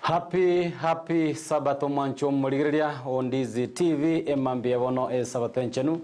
Happy happy Sabbath omwancho omorigereria o Ndizi TV emambia bono esabato enchenu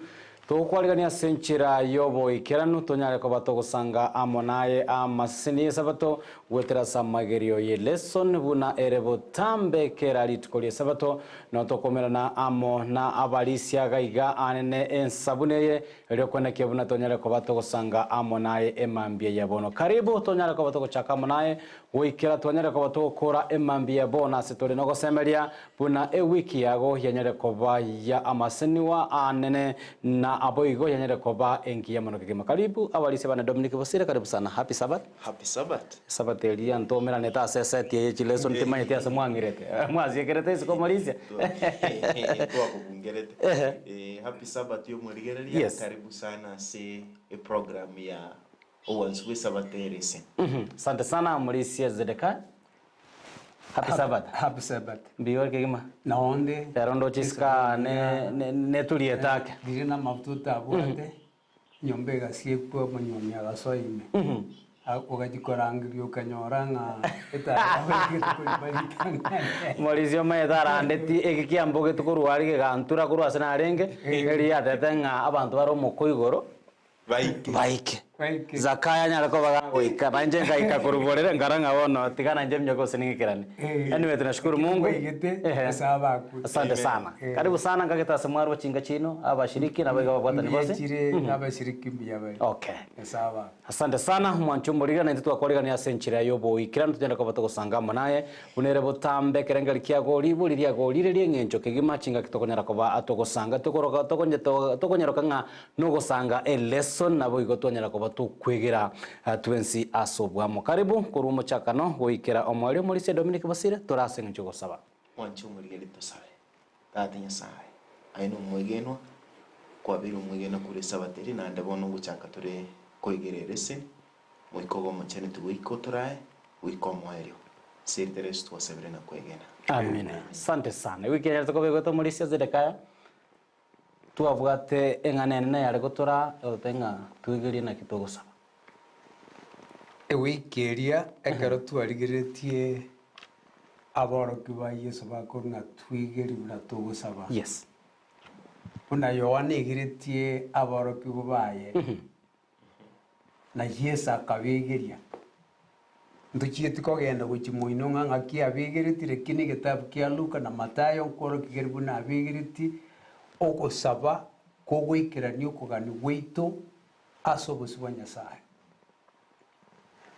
togokwarigania ase enchera y'oboikeranu tonyare koba togosanga amo naye amaseseni y'esabato goetera ase amagerio ye lesson buna ere botambe kera rituko ri'esabato notokomerana amo na abarisia gaiga anene ensabuni eye Erio kwenekia buna tonyare koba togosanga amo naye emambia ya bono. Karibu tonyare koba togochaka amo naye goikera twanyare koba togokora emambia ya bono ase tore nogosemeria buna ewiki yago yanyare koba ya amaseniwa anene na aboigo yanyare koba engiya mono kegima. Karibu abarisia bane Dominic Bosire karibu sana happy Sabbath. Happy Sabbath. Esabato eria ntoomeranete ase eseti eye chileso ntimanyeti ase mwang'irete mwasiekerete isiko morisia. Twakobungerete. Ehe. Eh, happy Sabbath yomorigereria. Yes. Karibu sana ase eprogram ya obwansu bwe Sabato ere ese. Mhm. Asante sana morisia Zedekiah. Happy Sabbath. Happy Sabbath. Mbuya ore kegima. Naonde Rero ndoche isika ne ne neturiete ake. Riria namafuta otabwate Nyomba egasiekwa, omonywomi agasoa ime. Ogachia korangeria okanyora ng'a etaya yabo egete korima ritang'ani. Morisia omanyete arandeti eke kiambogetie korwa aria gegantura korwa ase narenge, erio yatete ng'a abanto bare omoko igoro Baike. baike. Baike. Zakayo anyare koba gagoika, nainche ngaika korwa borere nkara ng'a bono tiga nainche minyoke gose ning'ikerane. Eh, Anyway tunashukuru ekero Mungu. baigete, Ehe. ase abakure. Asante Amen. sana. Eh. Karibu sana nkagete ase mwarwa chinka chiino, abashiriki nabo iga babwatani Mbuya bonsi. chire abashiriki mbuya bare. Okay. Ase abakure. Asante sana omwancho omorigera naintwe twakwarigania ase enchera y'oboikeranu tonyare koba togosanga amo naye buna ere botambe ekerengeri kiago ribori riago rire ri'eng'encho kegima chingaki tokonyara koba togosanga tokoroka tokonye tokonyaroka ng'a nogosanga eleson naboigo twanyara koba tokwegera twensi ase obwamo. Karibu korwa omochakano goikera omoerio omorisia Dominic Bosire tore ase eng'encho y'ogosaba. Mwanche omorigeri tosabe. Tata Nyasae, aye nomwegenwa, kwabeire omwegenwa korwa Esabato eria, naende bono ngochaka tore koigerera ase Moika ogo Omochenu tigoika otorae goika omoerio. Ase erieta ria Yeso twasabire na kwegena. Amina. Asante sana. Ewiki enyarete koba egoeta omorisia Zedekiah, twabwate eng'ana enene yare gotoraa egototebia ng'a twegerie naki togosaba. Ewiki eria ekero twarigereretie aborokigwa ba Yeso bakorwa ng'a twegerie buna togosaba. Yes. Buna Yohana aigeretie aborokigwa baye, na Yeso akabegeria. Ntochieti kogenda gochia moino ng'a ng'aki abegeretie, lakini egetabu kia Luka na Mathayo nkworokia kere buna abegeretie ogosaba kogoikerania okogania gwaito ase obosio bwa Nyasae.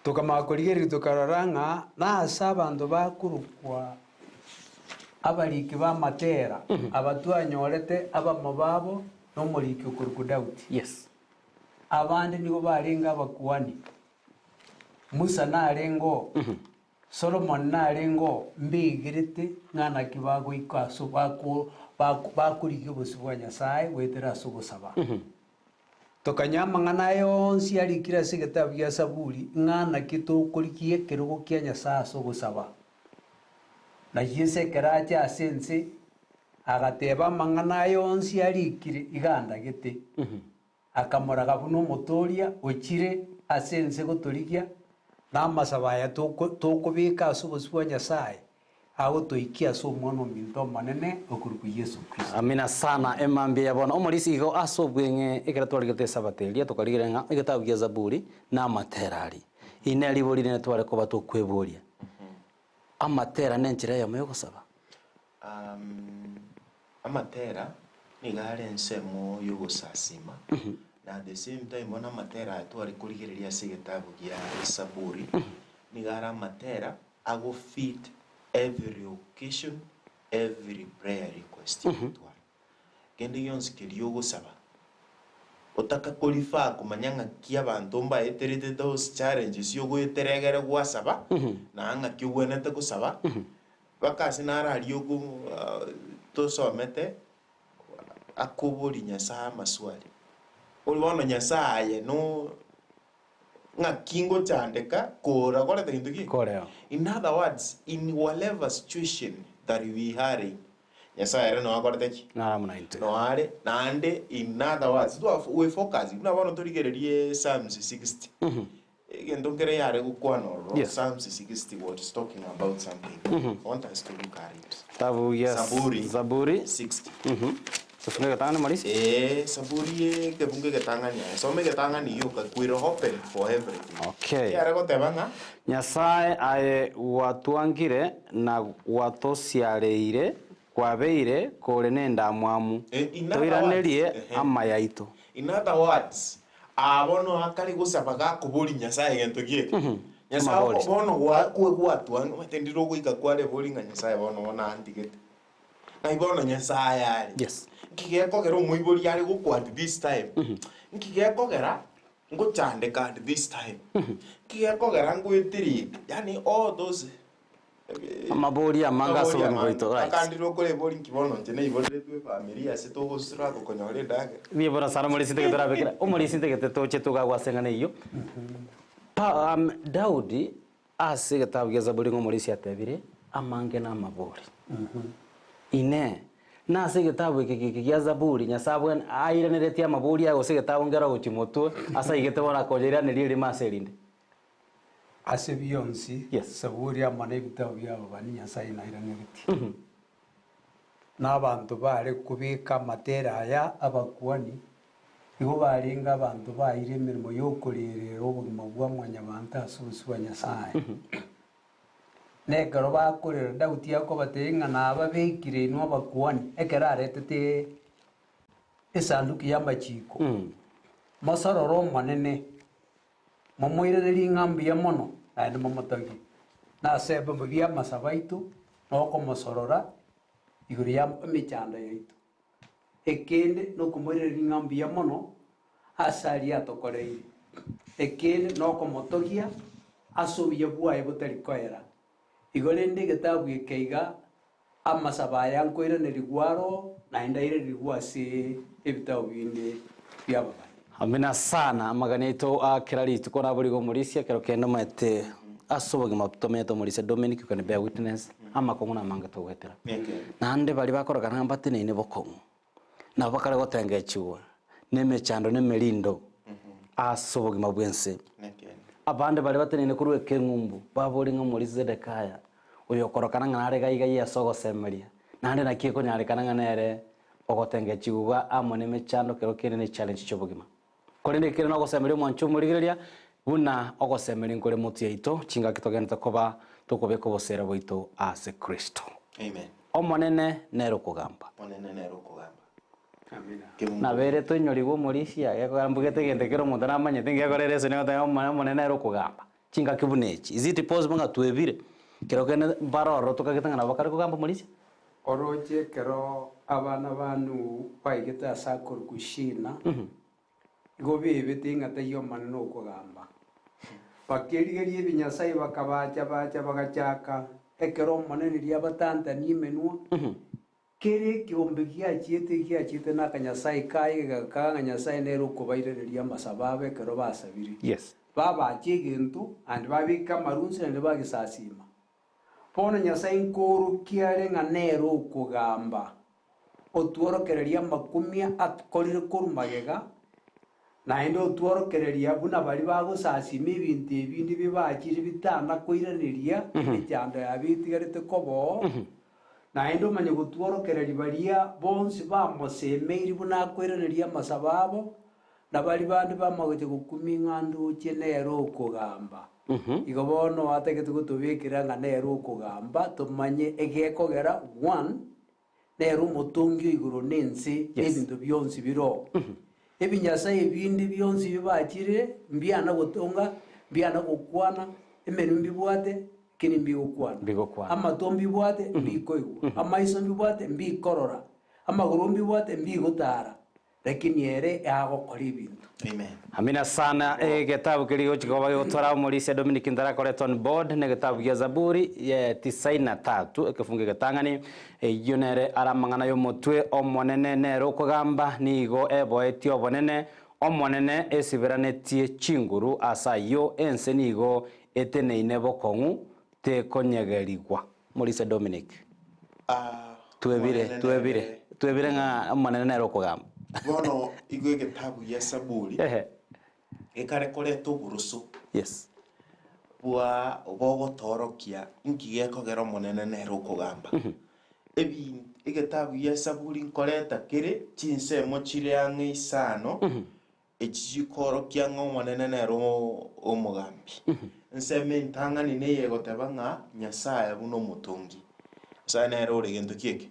Tokamanya korigereria tokarora ng'a nase abanto bakorokwa abariki b'amatera, aba twanyorete abamo babo nomoriki okorokwa Daudi. Yes. Abande nigo barenge abakuani, Musa narenge oo, Solomoni narenge oo, mbegerete ng'a naki bagoika ase bako bako bakorigia obosio bwa Nyasae goetera ase ogosaba. Tokanywa amang'ana aya onsi arikire ase egetabu gia Saburi, ng'a naki tokorigia ekerogo kia Nyasae ase ogosaba. Na Yeso ekero acha ase ense, agateba amang'ana aya onsi arikire iga andagete. Akamoraga buna omotooria ochire ase ense gotorigia, na amasabo aya tokobeka ase obosio bwa Nyasae agotoikia ase Omwana ominto Omonene okorokwa Yeso Kristo. Amina sana emambia ya bono omorisia igo ase obweng'e ekero twarigerete esabato eria tokarigereria ng'a egetabu gia Zaburi na amatera aria. Ine ribori rinene tware koba tokweboria, amatera nenchera eyemo yogosaba? Amatera nigo are ensemo y'ogosasima, na at the same time bono amatera aya tware korigereria ase egetabu gia Zaburi, nigo are amatera ago fit every occasion, every prayer request ogotwara. Kende gionsi keria ogosaba, otaka ko refer komanya ng'aki abanto mbaeterete those challenges ogoetera egere gwasaba, na ng'aki ogwenerete gosaba, Mpaka ase naro aria ogo tosomete akoboria Nyasae amaswali. Ore bono Nyasae aye no ng'aki ngochandeka kora koreta gento ki? Koreo. In other words, in whatever situation that we are in, Nyasae ere noo akorete ki? Naro amo naintwe. Noo are, naende in other words, twa we focus, buna bono torigererie Psalms 60. Egento nkere yare gokwana ororo, Yes. Psalms 60 was talking about something. I want us to look at it. Kitabu gia Zaburi. Zaburi. 60. Ekefungo egetang'ani Morisi. Ee, Zaburi ekebungo egetang'ani aye. Soma egetang'ani gioka, will open for everything. Okay. Yare goteba ng'a Nyasae aye gwatwangire na gwatosiareire, kwabeire kore nendamwamu, Eh, in other toiranerie words, ehe. amaya aito. In other words, aa bono akare gosaba gakoboria Nyasae egento gieke. Nyasae Amabori. bono gwakwe gwatwanga, omanyete ndire ogoika kware bori ng'a Nyasae bono bono antigete. Ng'ai bono Nyasae are? Yes. Nki gekogera omoibori are gokwa at this time? Nki gekogera ngochandeka at this time? Nki gekogera ngoeterete? Yaani all those Amabori amange ase obogima bwaito, right. Akandire okore ebori nki bono inche naiboreretwe efamiri ase togostruggle konyora endagera. Mbuya bono sana omorisia ntagete orabekera omorisia ntagete toche togagwa ase eng'ana eyio. Pa Daudi ase egetabu gia Zaburi ng'a omorisia atebire, amange na amabori. Inee! Nase egetabu eke geke gia Zaburi Nyasae abwene airaneretie amabori aye gose egetabu nkero gochia motwe ase aigete bono akoyairaneria erimo ase erinde? Ase bionsi, Yes. Zaburi amo nebitabu bi'ababani Nyasae nairaneretie. Na abanto baare kobeka amatera aya abakuani, igo barenge abanto baeire emeremo y'okoreerera obogima bwa mwanyabanto ase obosio bwa Nyasae. Na ekero bakorera, Daudi akobatebia ng'a nababekire inwe abakuani, ekero aretete esanduki y'amachiko, mosorore Omonene. Momoiranerie ng'a mbuya mono, naende momotogie. Na ase ebiombe bi'amasabo aito, na okomosorora igoro y'emechando yaito. Ekende nokomoiraneria ng'a mbuya mono ase aria atokoreire. Ekende nokomotogia ase obuya bwaye botari koera. Igo rende egetabu eke iga, amasabo aya nkoiranerigwa aro, naende airanerigwe ase ebitabu binde bi'ababani. Amina sana, amagani aito a kera rituko naborigwe omorisia ekero kende omanyete ase obogima tomenyete omorisia Dominic you can bear witness amakong'u namange togoetera. Naende baria bakorokana ng'a mbateneine bokong'u nabo bakare gotengechigwa na emechando na emerindo ase obogima bw'ense. Abande baria bateneine korwa ekeng'umbu baborie ng'a omorisia Zedekaya oyo okorokana ng'a nare gai gai ase ogosemeria naende naki ekonyarekana ng'a nere Ogotengechigwa amo nemechando kero kende ne challenge chi'obogima. Korende kere nogosemeria omwancho omorigereria, buna ogosemeria nkore motwe yaito, chingaki togenderete koba tokobeka obosera bwaito ase Kristo. Amen. Omonene nere okogamba. Omonene nere okogamba. Amina. Kebungo. Nabere toinyorigwe omorisia, gekogera mbugete egento kera omonto namanyete ngekorera esoni agoteba ng'a Omonene nere okogamba. Chingaki buna echi, is it possible ng'a twebire kero kende mbare ororo tokagete ng'a nabo bakare kogamba omorisia? Oroche ekero abana ba Nuhu baigete ase akorokwa Shina, igo bebete ng'a taiyo Omonene okogamba. Bakerigeria ebinyasae bakabacha-bacha bagachaka ekero Omonene riria abatantanie emenwa, kera ekeombe giachiete giachiete na akanyasae kaye gegakaka ng'a Nyasae nere okobairaneria amasabo abo ekero basabire. Babache egento, naende babeka amarunse naende bagesasima. Bono Nyasae nkoorokia are ng'a nere okogamba, otworokererie amakumia atokorire korwa magega, naende otworokereria buna baria bagosasima ebinto ebinde bibachire bitana koiraneria emechando yabo etigarete koba oo, naende omanye gotworokereria baria bonsi bamosemeiri buna akoiraneria amasabo abo, Na baria bande bamagocha gokumia ng'a ndoche nere okogamba. Igo bono atagete gotobekera ng'a nere okogamba, tomanye egekogera, one, nere omotongi o igoro na ense, na ebinto bionsi bire oo. Ebinyasae binde bionsi bibachire, mbiana gotonga, mbiana gokwana, emenwa mbibwate, lakini mbigokwana. Mbigokwana. Amato mbibwate, mbikoigwa. Amaiso mbibwate, mbikorora. Amagoro mbibwate, mbigotara. Lakini ere agokora ebinto. Amen. Amina sana egetabu keria gochia koba gegotwara omorisia Dominic Ntarakoretwa on board na egetabu gia Zaburi ye tisaini na tatu ekefungo egetang'ani eyio nere are amang'ana y'omotwe Omonene nere okogamba nigo eboetie obonene Omonene esiberanetie chinguru ase ayio ense nigo eteneine bokong'u tekonyegerigwa Omorisia Dominic Ah, Twebire, Omonene twebire, nere twebire ng'a Omonene nere okogamba. Bono igo egetabu gia Saburi Ehe. gekare koreta oboroso. Yes. Bwa bogotoorokia inki gekogera Omonene nere okogamba. Ebi egetabu gia Saburi nkoreta kere chinsemo chire ang'e isano, echi chikoorokia ng'a Omonene nere omogambi. Ensemo entang'ani neye egoteba ng'a Nyasae buna omotongi. Nyasae nere ore gento ki eke?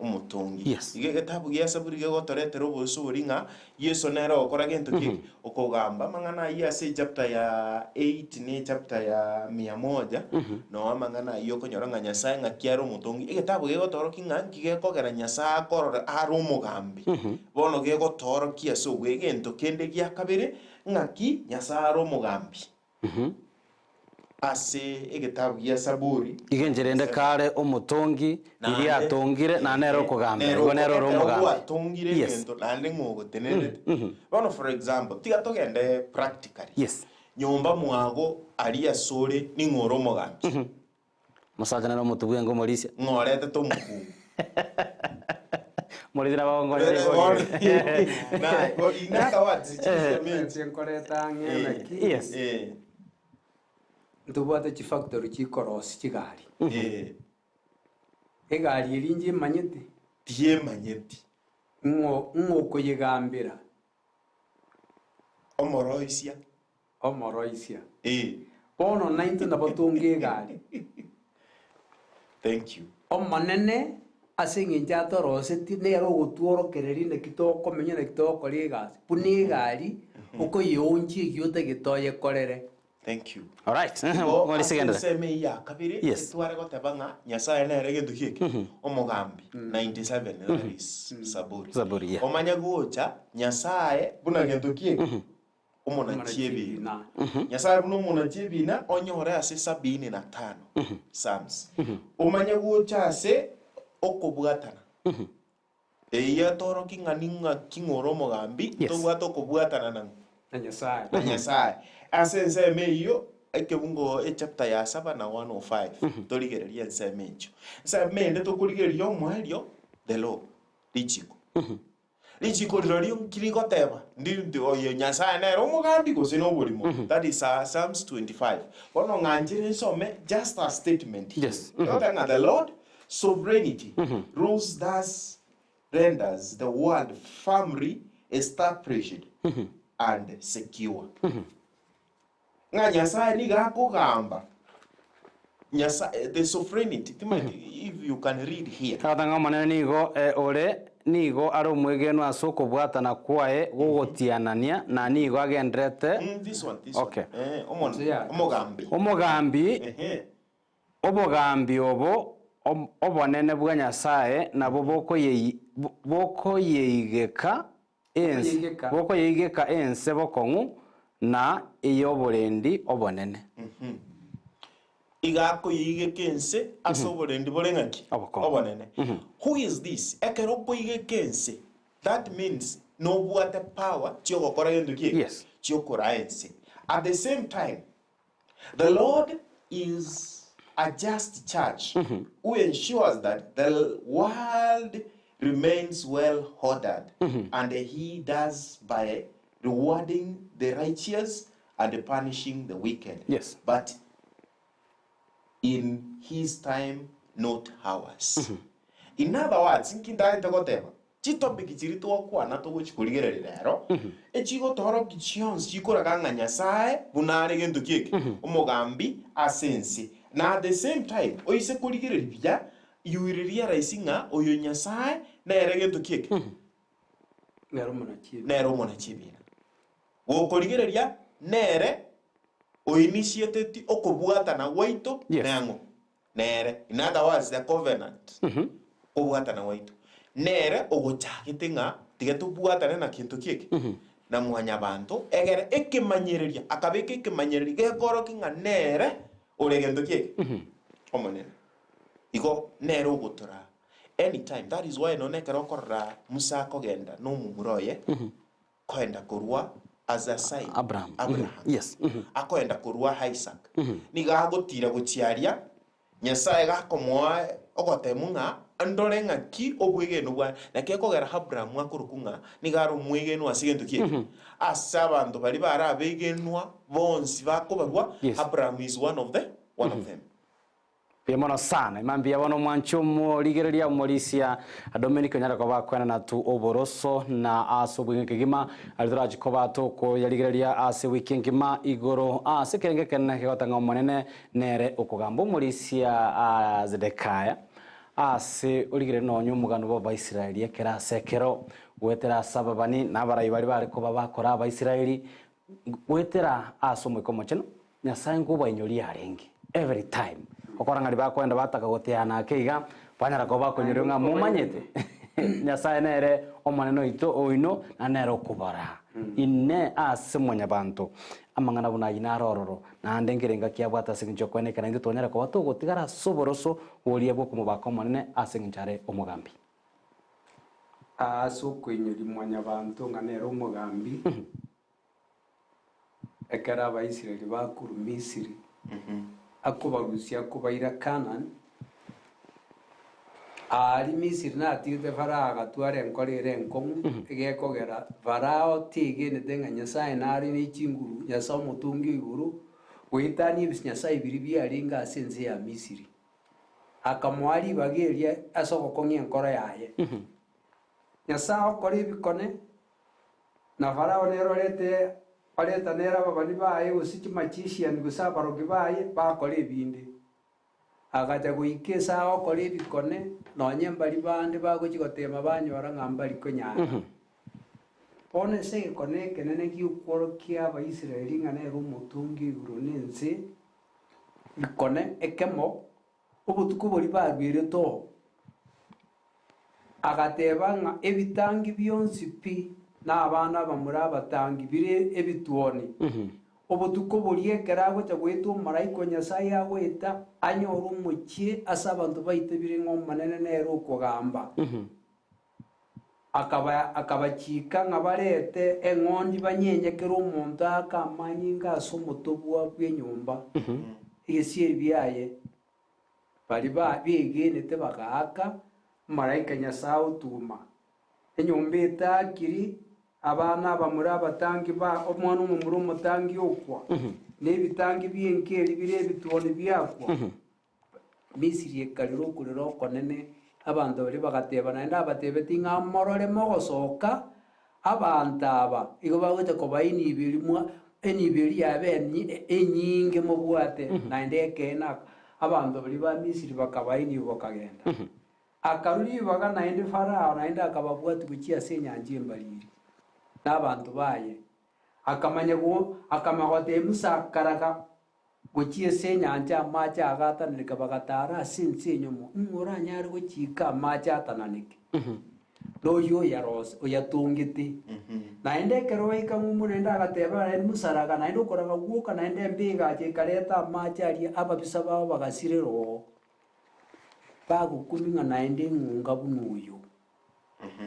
Omotongi. Yes. Iga egetabu gia Saburi gegotoretera obosori ng'a Yeso nere ogokora gento ki eke? Okogamba. Amang'ana ayio ase echapter ya 8 na echapter ya mia moja, noo amang'ana ayio okonyora ng'a Nyasae ng'aki are omotongi. Egetabu gegotorokia ng'a nki gekogera Nyasae akorore are omogambi. Bono gegotoorokia ase obwo egento kende gia kabere, ng'aki Nyasae are omogambi. Ase egetabu gia Saburi. Iga enchera ende kare omotongi, riria Naende, atongire, naende nere ehe, okogambera, nere igo nere ore ekero omogambi. gwatongire Yes. egento naende ng'o ogotenerete. Bono for example, tiga togende practically. Yes. Nyomba mwago aria asore ning'o ore omogambi? Omosacha nere omotwe bwenga omorisia. Ng'o oretete omokungu? Omorisia nabo agonkonya riborio eri. Na, in other words, chisemi echi. Inche nkoreta ang'e Eh, naki Yes. eh, ntobwate chifactory chikorosia chigari. eh, Egari eria inche emanyete, tiyemanyeti. ng'o ng'o okoyegambera? Omoroisia. Omoroisia. Eh. Bono naintwe nabo tonge egari. Thank you. Omonene ase eng'encho atorosetie nere ogotworokereria naki tokomenya naki togokora egasi, buna egari okoyeonchia eyio otagete oyekorere. Thank you. Alright, Igo Morisi ase genderera. ensemo eyio ya kabere, Yes. etware goteba ng'a Nyasaye nere egento ki eke? Omogambi, 97 that is Zaburi. Zaburi, yeah. Omanye gocha Nyasaye buna gento ki eke? Omonachi ebiina. Nyasaye buna omonachi ebiina onyore ase sabini na tano Psalms. Omanye gocha ase okobwatana. Eyio etorokia ng'a ning'aki ng'a ore omogambi, Yes. tobwate okobwatana nang'o? Na Nyasaye. Na Nyasaye. Ase ensemo eyio, ekebungo echapter ya saba na 105, torigererie ensemo echio. Ensemo ende tokorigereria omoerio, the law, richiko. Richiko rirorio nki rigoteba? Ndi ndi oyo Nyasaye nere omogambi gose noborimo? That is Psalms 25. Bono ng'anchire nsome just a statement here. Yes. Egoteba ng'a the Lord sovereignty rules thus renders the world firmly established and secure. Ng'a Nyasaye nigo akogamba, Nyasaye, the sovereignty, timanyeti if you can read here. Tata ng'a Omonene nigo ore nigo are omwegenwa ase okobwatana kwaye gw'ogotianania, na nigo agendererete Mm, this one, this one. Okay. Eh, omon- omogambi. Omogambi Ehe. Obogambi obo obonene bwa Nyasae nabwo bokoyeigeka ense, bokoyeigeka ense bokong'u na ey'oborendi obonene. Iga akoyeigeka ense ase oborendi bore ng'aki? Obokong'u. Obonene. Who is this? Ekero okoigeka ense, that means nobwate power chiogokora gento ki? Yes. Chiokoraa ense. At the same time, The Lord is a just judge who ensures that the world remains well ordered, and he does by rewarding the righteous and punishing the wicked. Yes. But in his time, not ours. In other words, nki ntagete goteba? Chitopic chiria twakwana togochi korigereria rero, echigotorokia chionsi chikoraga ng'a Nyasae buna are gento ki eke? Omogambi ase ense. Na at the same time, oise korigereria buya, you will realize ng'a oyo Nyasae nere gento ki eke? Nere omonachi ebiina. Nere omonachi ebiina. Gokorigereria nere oinitiateti okobwatana gwaito Yes. nang'o? Nere, in other words, the covenant, kobwatana gwaito, nere ogochagete ng'a tiga tobwatane na kento ki eke? Na mwanyabanto, egere ekemanyereria, akabeka ekemanyereria gekorokia ng'a nere ore gento ki eke? Omonene. Igo nere ogotoraa anytime, that is why nonye ekero okorora Musa akogenda na omomura oye, Koenda korwa as a sign, Abraham. Abraham. Yes. Akoenda korwa Isaac. Nigo agotira gochia aria, Nyasae gakomoa ogotemu ng'a Ndore ng'aki obwegenwa bwane, naki ekogera Abrahamu akorokwa ng'a nigo are omwegenwa ase egento ki eke? Ase abanto baria bare abegenwa bonsi bakobarwa, Yes. Abraham is one of the one of them. Mbuya mono sana. Ima mbuya bono omwanchi omorigereria omorisia Dominic onyare koba akwenana tu oboroso na ase obweng'e kegima aria torachi koba tokoyarigereria ase wiki engima igoro ase ekerengo ekenene kegotang'a Omonene nere okogamba omorisia Zedekaya ase origereria nonya omogano bw'Abaisraeli ekero ase ekero goetera ase ababani na abarai baria bare koba bakora Abaisraeli Goetera ase Omoika Omochenu, Nyasae nkobainyoria arenge every time. Okora ng'a ribakoenda bataka goteana ake iga, banyara koba bakonyoria ng'a momanyete Nyasae nere Omonene oito oino na nere okobaraa. Inee ase mwanyabanto amang'ana buna ayio naro ororo, naende nkerenga ki abwate ase engencho y'okoenekera intwe twanyare koba togotigara ase oboroso boria bw'okomobaka Omonene ase engencho are omogambi? Ase okoinyoria mwanyabanto ng'a nere omogambi, ekero Abaisraeli bakorwa Misiri, akobarusia akobaira Kaanani, aaria Misiri natigete Farao agatwara enkoro ere enkong'u, egekogera Farao tegenete ng'a Nyasae nare ne chinguru, Nyasae omotongi o igoro, goetania ebinyasae biria biarenge ase ense ya Misiri. Akamoa ribaga eria ase ogokong'ia enkoro yaye. Nyasae okora ebikone, na Farao nere orete oreta nere ababani baye gose chimagician gose abarogi baye bakora ebinde. Agacha goika ase agokora ebikone, nonye mbari bande bagochia gotema banyora ng'a mbari konyara. Bono ase egekone ekenene gi'okworokia Abaisraeli ng'a nere omotongi o igoro na ense, Bikone ekemo, obotuko boria baruerete oo. Agateba ng'a ebitangi bionsi pi na abana abamura abatangi bire ebituoni. Obotuko boria ekero agocha goeta omolaika o Nyasae agoeta, anyore omochie ase abanto baitebire ng'a Omonene nere okogamba. Akaba akabachiika ng'a barete eng'ondi banyenye kera omonto aake amanyinga ase omotobwa bw'enyomba, egesieri biaye. Baria ba begenete bagaaka, omolaika Nyasae otuma. Enyomba etaakiri, abana abamura abatangi ba omwana omomura omotangi okwa, na ebitangi bi'enka eria bire ebituoni biakwa. Misiri ekarera okorera okonene, abanto baria bagateba naende abatebetie ng'a morore mogosoka, abanto aba igo bagocha kobaa enibo eria mwa enibo eria yabe enyi enyinge mobwate, naende ekeene aka abanto baria ba Misiri bakabaa enibo bakagenda. Akarua ribaga naende Farao naende akababwatia gochia ase enyancha embariri, na abanto baye. Akamanya go akamanya gotebia Musa akaraga Gochia ase enyancha amache agatananeka, bagataara ase ense enyomo. Ng'o oranyare gochiika amache atananeke? Noyio oyarose, oyatongete. Naende ekero baika ng'umbu naende agateba naende Musa raga, naende okoraga gwoka, naende embe egacha ekareta amache aria, ababisa babo bagasirera oo. Bagokumia ng'a naende eng'unga buna oyo.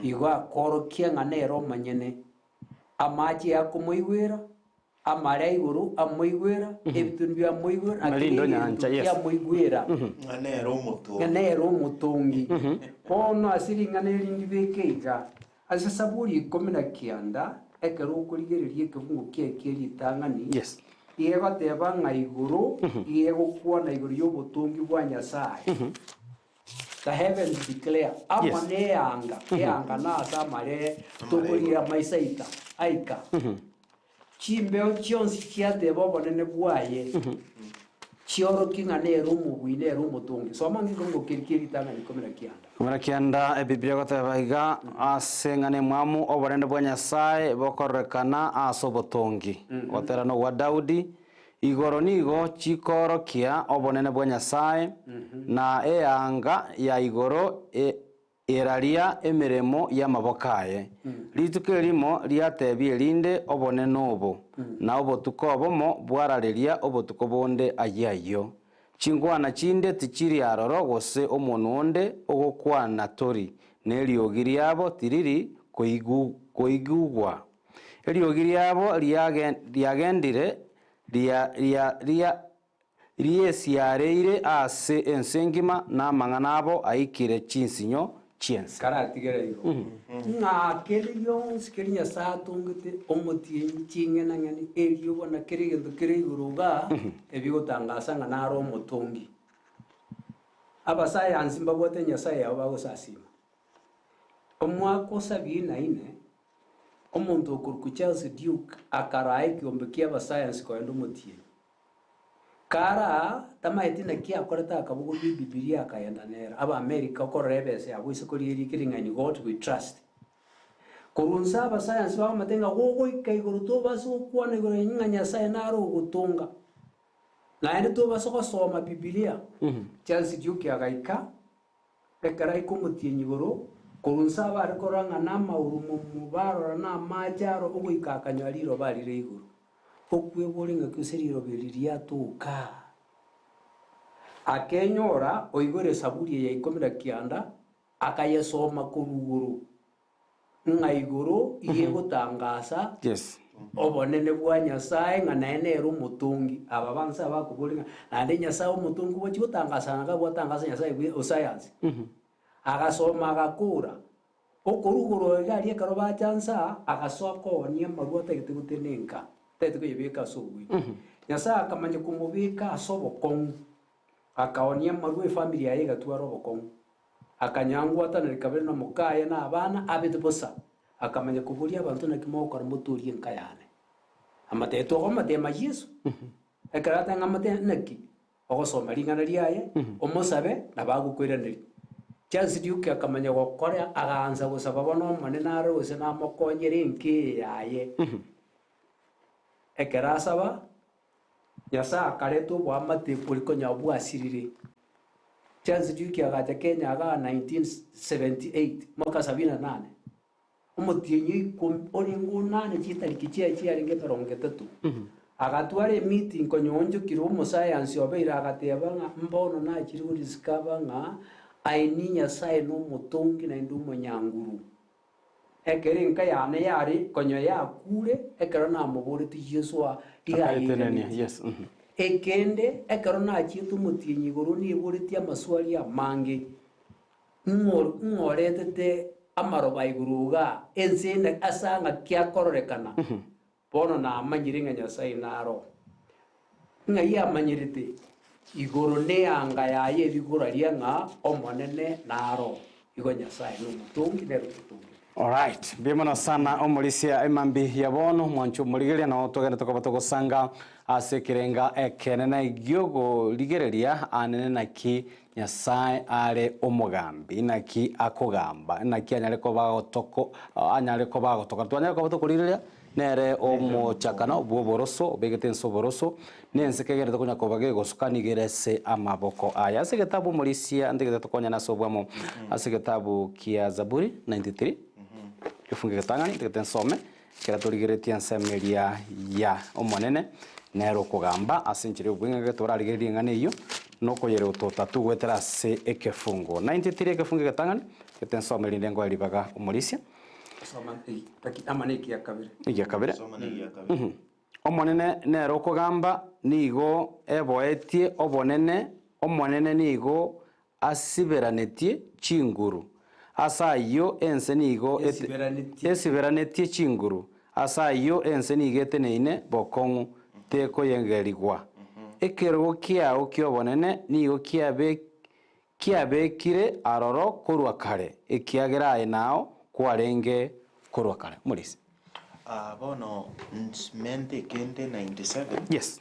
Igo akorokia ng'a nere omonyene, amache akomoigwera, Amare a igoro amoigwera, ebitunu biamoigwera, na kera Marindo egento nyancha, yes. kiamoigwera, Ng'a nere omotongi. ng'a nere omotongi. Bono ase ring'ana eri ndibeke iga, ase Saburi ikomi na kianda, ekero okorigereria ekebungo kiaye kie ritang'ani, Yes. iga egoteba ng'a igoro iga egokwana igoro y'obotongi bwa Nyasae. The heavens declare, amo Yes. neanga, eanga nase amare tokorira amaiso aita, aika. Chimbeo chionsi chiateba obonene bwaye, chiorokie ng'a nere omobui, nere omotongi. Soma ng'iko ngokeri kie ritang'ani 19. 19 Ebibilia egoteba iga, Ase eng'ana emwamu obonene bwa Nyasae bokororekana ase obotongi. Ogotera nogwa Daudi, Igoro nigo chikoorokia obonene bwa Nyasae, na eanga ya igoro eraria emeremo y'amaboko aye. Rituko erimo riatebia erinde obonene obo, na obotuko obomo bwarareria obotuko bonde ayio ayio. Chinkwana chinde tichiri aroro gose omonwa onde ogokwana tori, na eriogi riabo tiriri koigugwa. Eriogi riabo riagendire Riesiareire ase ense engima, na amang'ana abo aikire chinsinyo chi'ense. Karatigere igo, ng'a kende gionsi keria Nyasae atongete, omotienyi, ching'enang'eni, erioba, na kera egento kere igoro igaa, ebigotangasa ng'a naro omotongi. Abasayansi mbabwate Nyasae yabo bagosasima. Omwaka o sabini na ine, omonto okorokwa Charles Duke akaraa ekiombe ki'abasayansi kogenda omotienyi. Kara tamaeti naki akorete akabogoria Ebibilia akagenda nero. Abaamerika okorora ebesa yabo isiko ri'erikire ng'a In God we trust. Korwa inse abasayansi bagomete ng'a gogoika igoro tobase gokwana igoro ng'a Nyasaye nare ogotonga. Naende tobase gosoma Bibilia. Charles Duke agaika Ekero aika omotienyi igoro, korwa inse abare korora ng'a namaurumomo barora namache aro ogoika akanyora riroba rire igoro. Okweboria ng'aki gose riroba eri riatoka. Akenyora oigure Esaburi eye ya ikomi na kianda, akayesoma korwa igoro. Ng'a igoro iga egotangasa Yes. obonene bwa Nyasae ng'a naye nere omotongi. Aba banse abakoboria ng'a naende Nyasae omotongi gochia gotangasana iga gwatangasa Nyasae bwe osayansi. Agasoma agakora, okorwa igoro iga aria ekero bacha nsa, agasoa koonia amarwa atagete gotenenka, atagete koyebeka ase oboina. Nyasae akamanya komobeka ase obokong'u, akaonia amarwa efamiri yaye egatwara obokong'u. Akanyangwatanera kabere na mokaye na abana abete bosa, akamanya koboria abanto naki mogokora motorie enka yane. Amatebe togomoteema Yeso. Ekero ateba ng'a amoteeme naki, ogosoma ring'ana riaye, omosabe, nabo agokoiraneria. Charles Duke akamanya gokora agaansa gosaba bono Omonene arore gose namokonyere enka eye yaye. Ekero asaba, Nyasae akareta oboamate boria konya bwasirire. Charles Duke agacha Kenya igaa 1978, mwaka sabini na nane, omotienyi o ikomi orenge onane chitariki chiaye chiarenge emerongo etato. Agatwara emeeting konya oonchokire omosayansi obeire agateba ng'a mbono nachire godiscover ng'a aye Nyasaye nomotongi naende omonyanguru. Ekero enka yane yare konya yakure, ekero namoboretie Yeso iga Akayetenenia, ayeiraneti. yes. mhm. Ekende, ekero nachiete omotienyi igoro niboretie amaswali amange, ng'o ng'oretete amaroba igoro igaa, ense ene ase ang'aki akororekana, Bono namanyire ng'a Nyasae naro. Ng'ai amanyerete? Igoro neanga yaye ebigura ria ng'a Omonene naro. Igo Nyasae nomotongi nere ototongete. Alright, mbuya mono sana omorisia emambi ya bono mwanche omorigereria nao togende tokoba togosanga ase ekerenga ekenene giogorigereria anene naki Nyasae are omogambi naki akogamba naki anyare koba agotoko anyare koba agotoka twanyare koba tokorigereria Nere omochakano bw'oboroso, obegete ense oboroso, na ense kegenderete konya koba gegosuka nigo ere ase amaboko aye. Ase egetabu omorisia ntigete tokonyane ase obwamo ase egetabu kia Zaburi 93 egefungu egetang'ani ntigete nsome ekero torigereretie ensemo eria ya Omonene nere okogamba ase enchera y'obweng'e torarigererie ring'ana eyio nokoyera ototatu goetera ase ekefungo 93 ekefungu egetang'ani ntigete nsome rinde ngoe ribaga omorisia. Soma ama nekia kabere. Egia kabere. Soma negia kabere. Omonene nere okogamba, nigo eboetie obonene, Omonene nigo asiberanetie chinguru. Ase ayio ense nigo ete- Esiberanetie. esiberanetie chinguru, ase ayio ense nigo eteneine bokong'u, tekoyengerigwa. Ekerogo kiao ki'obonene nigo kiabe Kiabekire aroro korwa kare, ekiagera aye nao kwarenge korwa kare. Omorisia. Ah, bono mente ekende 97 Yes.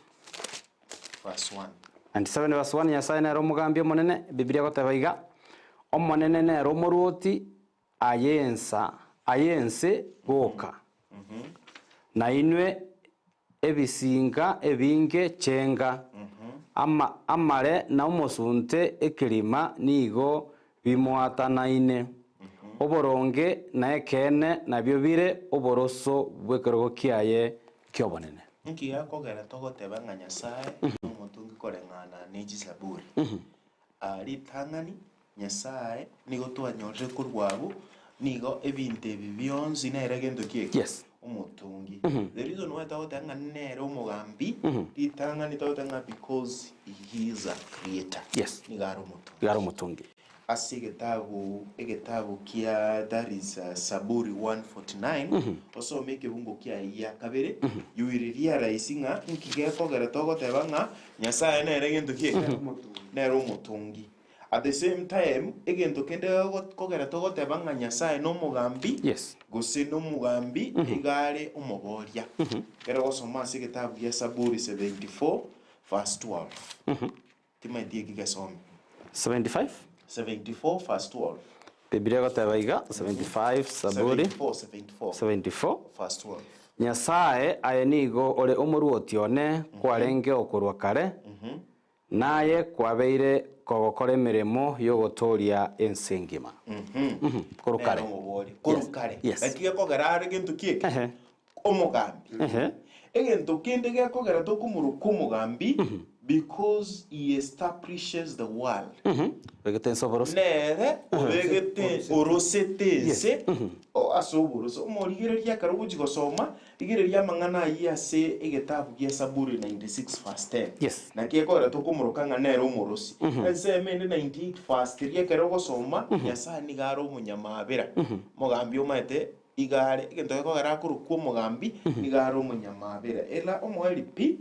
verse 1. 97 verse 1 Nyasae nere omogambi omonene, Ebibilia egoteba iga, Omonene nere omorwoti aye ensa, aye ense boka, na inwe ebisinka ebinge chenga, ama amare na omosunte ekerima nigo bimoatanaine. Oboronge na ekeene nabio bire oboroso bw'ekerogo kiaye ki'obonene. Nki gekogera togoteba ng'a Nyasae nomotongi koreng'ana ne chisaburi? Aa ritang'ani, Nyasae nigo twanyorire korwa abwo, nigo ebinto ebi bionsi nere gento ki eke? Yes. Omotongi. The reason why togoteba ng'a nere omogambi, ritang'ani togoteba ng'a because he is a creator. Yes. Nigo are omotongi. Iga are omotongi. Ase egetabu egetabu kia that is Saburi 149, osome ekebungo kiaye gia kabere, you will realize ng'a nki gekogera togoteba ng'a Nyasaye nere gento ki? Nere omotongi. At the same time, egento kende kogera togoteba ng'a Nyasaye nomogambi, Yes. gose nomogambi iga are omoboria. Ekero ogosoma ase egetabu gia Saburi 74 verse 12. Timaeti eki gesome. 75? 74 verse 12. Biblia egoteba iga, 75 Saburi 74, 74 74. verse 12. Nyasae, aye nigo ore omoruoti one, kwarengeo korwa kare, Naye kwabeire kogokora emeremo y'ogotooria ense engima. Korwa kare. Nere omoboria. Korwa Yes. kare. Yes. Naki gekogera are gento ki eke? Ehe. Omogambi. Ehe. Egento kende gekogera tokomoroka omogambi because he establishes the world. Obegete ense oborose. Nere obegete orosete ense o- ase oborose. Omorigereria ekero ogochia gosoma, Rigereria amang'ana ayio ase egetabu gia Saburi 96 verse 10. Yes. Naki ekogera tokomoroka ng'a nere omorosi. Ensemo ende 98 verse 3 ekero ogosoma, Nyasae nigo are omonyamabera. Omogambi omaete iga are, egento gekogera akorokwa omogambi, nigo are omonyamabera. Ela omoerio pi,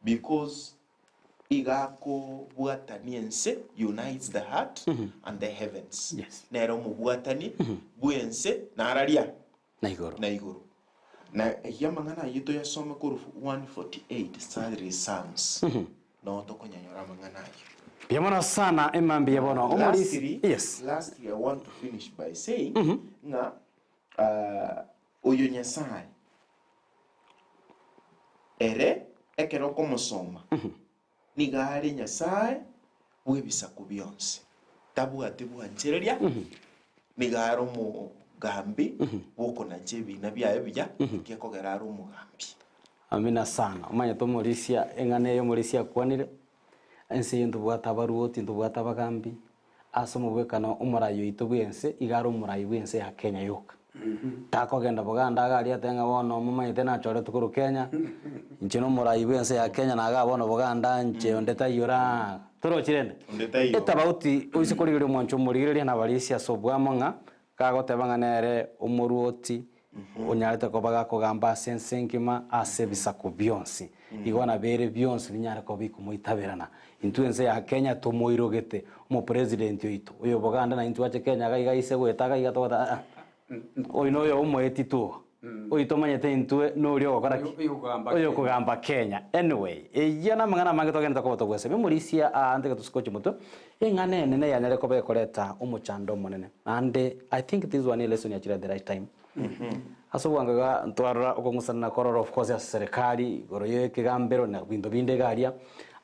because iga akobwatania ense, unites the heart and the heavens. Yes. Nere omobwatani bw'ense nararia. na igoro. Na igoro. Na eyio amang'ana ayio toyasome korwa 148 Salary Psalms, noo tokonyanyora amang'ana ayio. Mbuya mono sana emambia bono omorisi. Lastly, Yes. lastly I want to finish by saying ng'a ah, oyo Nyasaye ere ekero okomosoma nigo are Nyasaye bw'ebisaku bionsi, tabwati bwanchereria, nigo are omogambi bw'okonacha ebiina biaye buya, gekogera are omogambi. Amina sana. Omanyete omorisia, eng'ana eye omorisia akwanire, ense eye ntobwate abaruoti, ntobwate abagambi, ase omobwekano omorai oito bw'ense, iga are omorai bw'ense ya Kenya yoka. Takogenda Buganda iga aria atebe ng'a bono momanyete nachoretwe korwa Kenya, inche nomorai bw'ense ya Kenya na igaa bono Buganda inche onde taiyo oraa torochi rende? Onde taiyo. Etabauti oise korigereria omwancho omorigereria nabarisia ase obwamo ng'a gagoteba ng'a nere omoruoti onyarete koba gakogamba ase ense engima ase ebisaku bionsi. Igo nabere bionsi binyare koba bikomoitaberana. Intwe ense ya Kenya tomoirogete omopresident oito oyo Buganda na intwe ache Kenya iga iga ise goeta iga iga togoteba aa oyo noyo omoeti tu oyo tomanyete intwe noria ogokora ki? Oyo okogamba Oyo Kenya. okogamba Kenya. Anyway, eyio namang'ana amange togenderete koba togwesebia omorisia aa ntege tosikoche motwe, eng'ana enene yanyare koba ekoreta omochando omonene. Naende I think this one lesson yachire at the right time. Ase obwango iga ntwarora okong'usanana korora of course ase serikali igoro ya ekegambero na binto binde iga aria,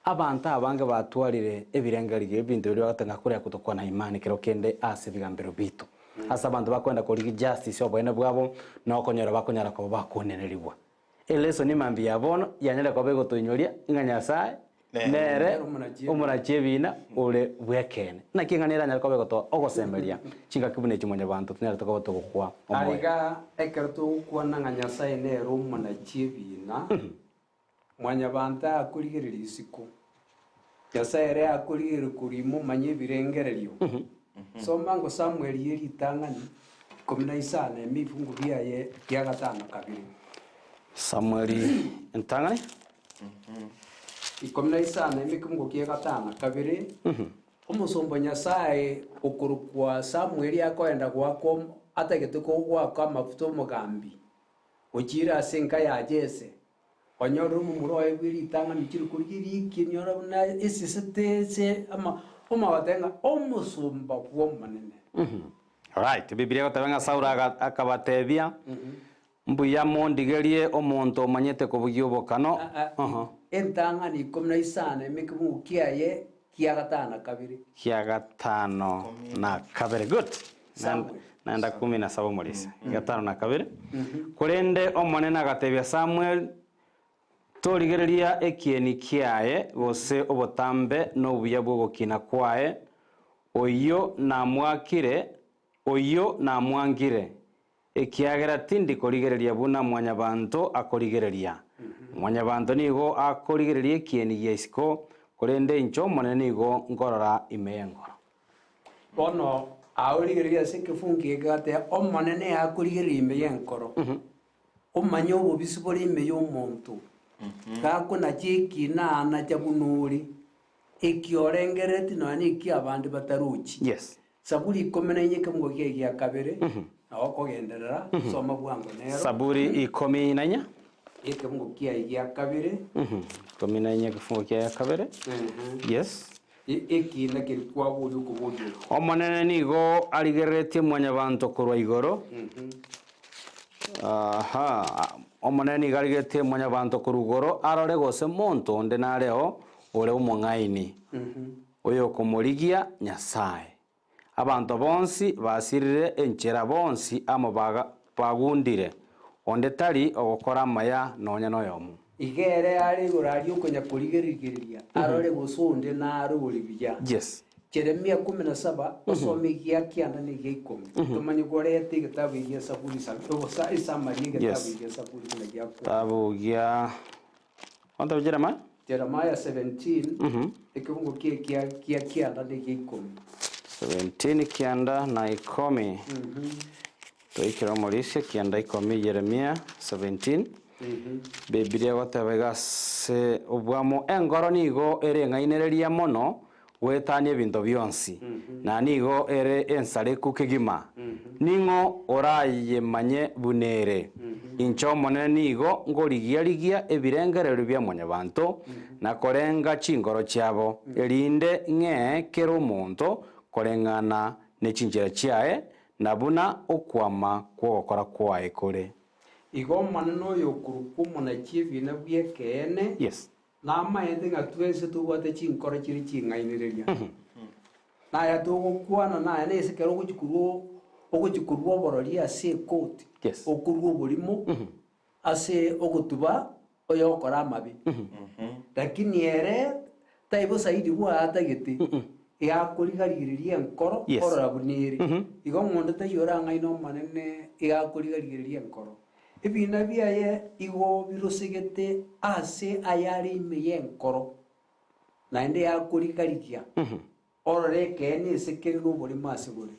abanto abange batwarire ebirengererio ebinto biria bagoteba ng'a koria kotokwana imani kero kende ase ebigambero bito. Ase abanto bakoenda korigia justice oboene bwabo na okonyora bakonyara koba bakonenerigwa. Eleso ni mambia ya bono yanyare koba egotoinyoria ng'a Nyasae nere omonachi ebiina ore bw'ekeene. Naki eng'ana eranyare koba egotoa ogosemeria chingaki buna echi mwanyabanto tonyarete koba togokwa omoyo. Aiga ekero togokwana ng'a Nyasae nere omonachi ebiina, mwanyabanto akorigereria isiko, Nyasae ere akorigereria korwa ime omanye ebirengererio. Soma ngo Samueli ye ritang'ani ikomi na isano ime ebifungu biaye bia gatano kabere. Samueli entang'ani. Ikomi na isano ime ekemungo kia gatano kabere, omosomba o Nyasae okorokwa Samueli akoenda goaka atagete goaka amafuta omogambi, ochiire ase enka ya Jese. Onyorire omomura oye bwe ritang'ani ochire korigia riiki, onyore buna esesete ase ama omogoteba ng'a omosomba bw'Omonene. Alright, Bibilia egoteba ng'a Saulo aga- akabatebia, Mbuya mondigerie omonto omanyete kobugia obokano. Oho. Entang'ani ikomi na isano ime ekebugu kiaye kia gatano na kabere. Kia gatano na kabere. Good. Samuel. Naenda kumi na saba omorisia. Gatano na kabere. Korende Omonene agatebia Samuel, Torigereria ekieni kiaye, gose obotambe na obuya bw'ogokina kwaye, oyio namwakire, oyio namwangire. Ekiagera tindi korigereria buna mwanyabanto akorigereria. Mwanyabanto nigo akorigereria ekieni gia isiko, korende inche Omonene nigo nkorora ime y'enkoro. Bono aorigereria ase ekefungo eke gateba, Omonene akorigereria ime y'enkoro, omanye obobisi bore ime y'omonto, gakonacha ekina anacha buna ore, eki orengerereti nonya neki abande batarochi. Yes. Saburi ikomi na inye ekemungo kiaye gia kabere, na okogenderera, soma bwango nero. Saburi ikomi na inya. Ekemungo kiaye gia kabere. 14 ekefungo kiaye kabere. Yes. Ekiina keria kwaboria okoboria oko. Omonene nigo arigereretie mwanyabanto korwa igoro. Aha. Omonene nigo arigeretie mwanyabanto korwa igoro arore gose monto onde nareo ore omong'aini, oyokomorigia Nyasae. Abanto bonsi basirire enchera, bonsi amo bagundire, onde tari ogokora amaya nonya noyomo. Iga ere are igoro aria okonya korigereria arore gose onde nare ore buya. Yes. Jeremia kumi na saba, osome egia kianda na egia ikomi, tomanye koreta egetabu egia Saburi esamari y'egetabu Yes. egia Saburi buna giakwana. Kitabu gia Ontabu Jeremiah? Jeremiah 17, ekebungo kia ekia gia kianda na egia ikomi. 17 kianda na ikomi. Toikere omorisia kianda ikomi Yeremia 17. Bibilia egoteba iga ase obwamo engoro nigo ere eng'ainereria mono goetania ebinto bionsi, na nigo ere ensareku kegima. Ning'o orayemanye buna ere? Inche Omonene nigo nkorigia-rigia ebirengererio bia mwanyabanto, na korenga chinkoro chiabo, erinde ng'ee kera omonto koreng'ana ne chinchera chiaye, na buna okwama kw'ogokora kwaye kore. Igo Omonene oyokorokwa omonachi ebiina bw'ekeene, Yes. Namaete ng'a twensi tobwate chinkoro chire ching'ainereria. Naya togokwana naye nese ekero ogochia korwa ogochia korwa oborori ase ekoti, Yes. okorwa oborimo ase ogotuba oyokora amabe. Lakini ere taibo zaidi bwaatagete, iga akoriga-rigereria enkoro Yes. orora buna ere. Igo omonto taiyo orang'aine Omonene iga akoriga-rigereria enkoro. Ebiina biaye igo birosegete aase ayare ime y'enkoro, naende yakoriga-rigia, orore ekeene ase kere noborimo ase bore.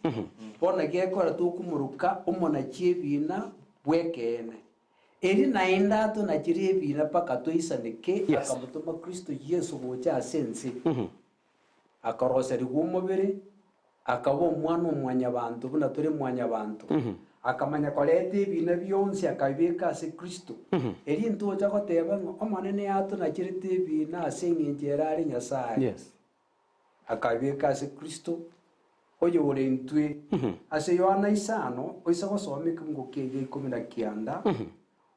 Bono gekora tokomoroka omonachi ebiina bw'ekeene. Eri naende atonachere ebiina mpaka toisaneke, Yes. akamotoma Kristo Yeso gocha ase ense. Akaroserigwa omobere, akaba omwana o mwanyabanto buna tore mwanyabanto. Akamanya koreta ebiina bionsi akabibeka ase Kristo. Erio ntocha goteba ng'a Omonene atonacherete ebiina ase engencho ere are Nyasae. Yes. Akabibeka ase Kristo, oyore intwe. Ase Yohana isano, oise gosoma ekeungo kiaye gia ikomi na kianda,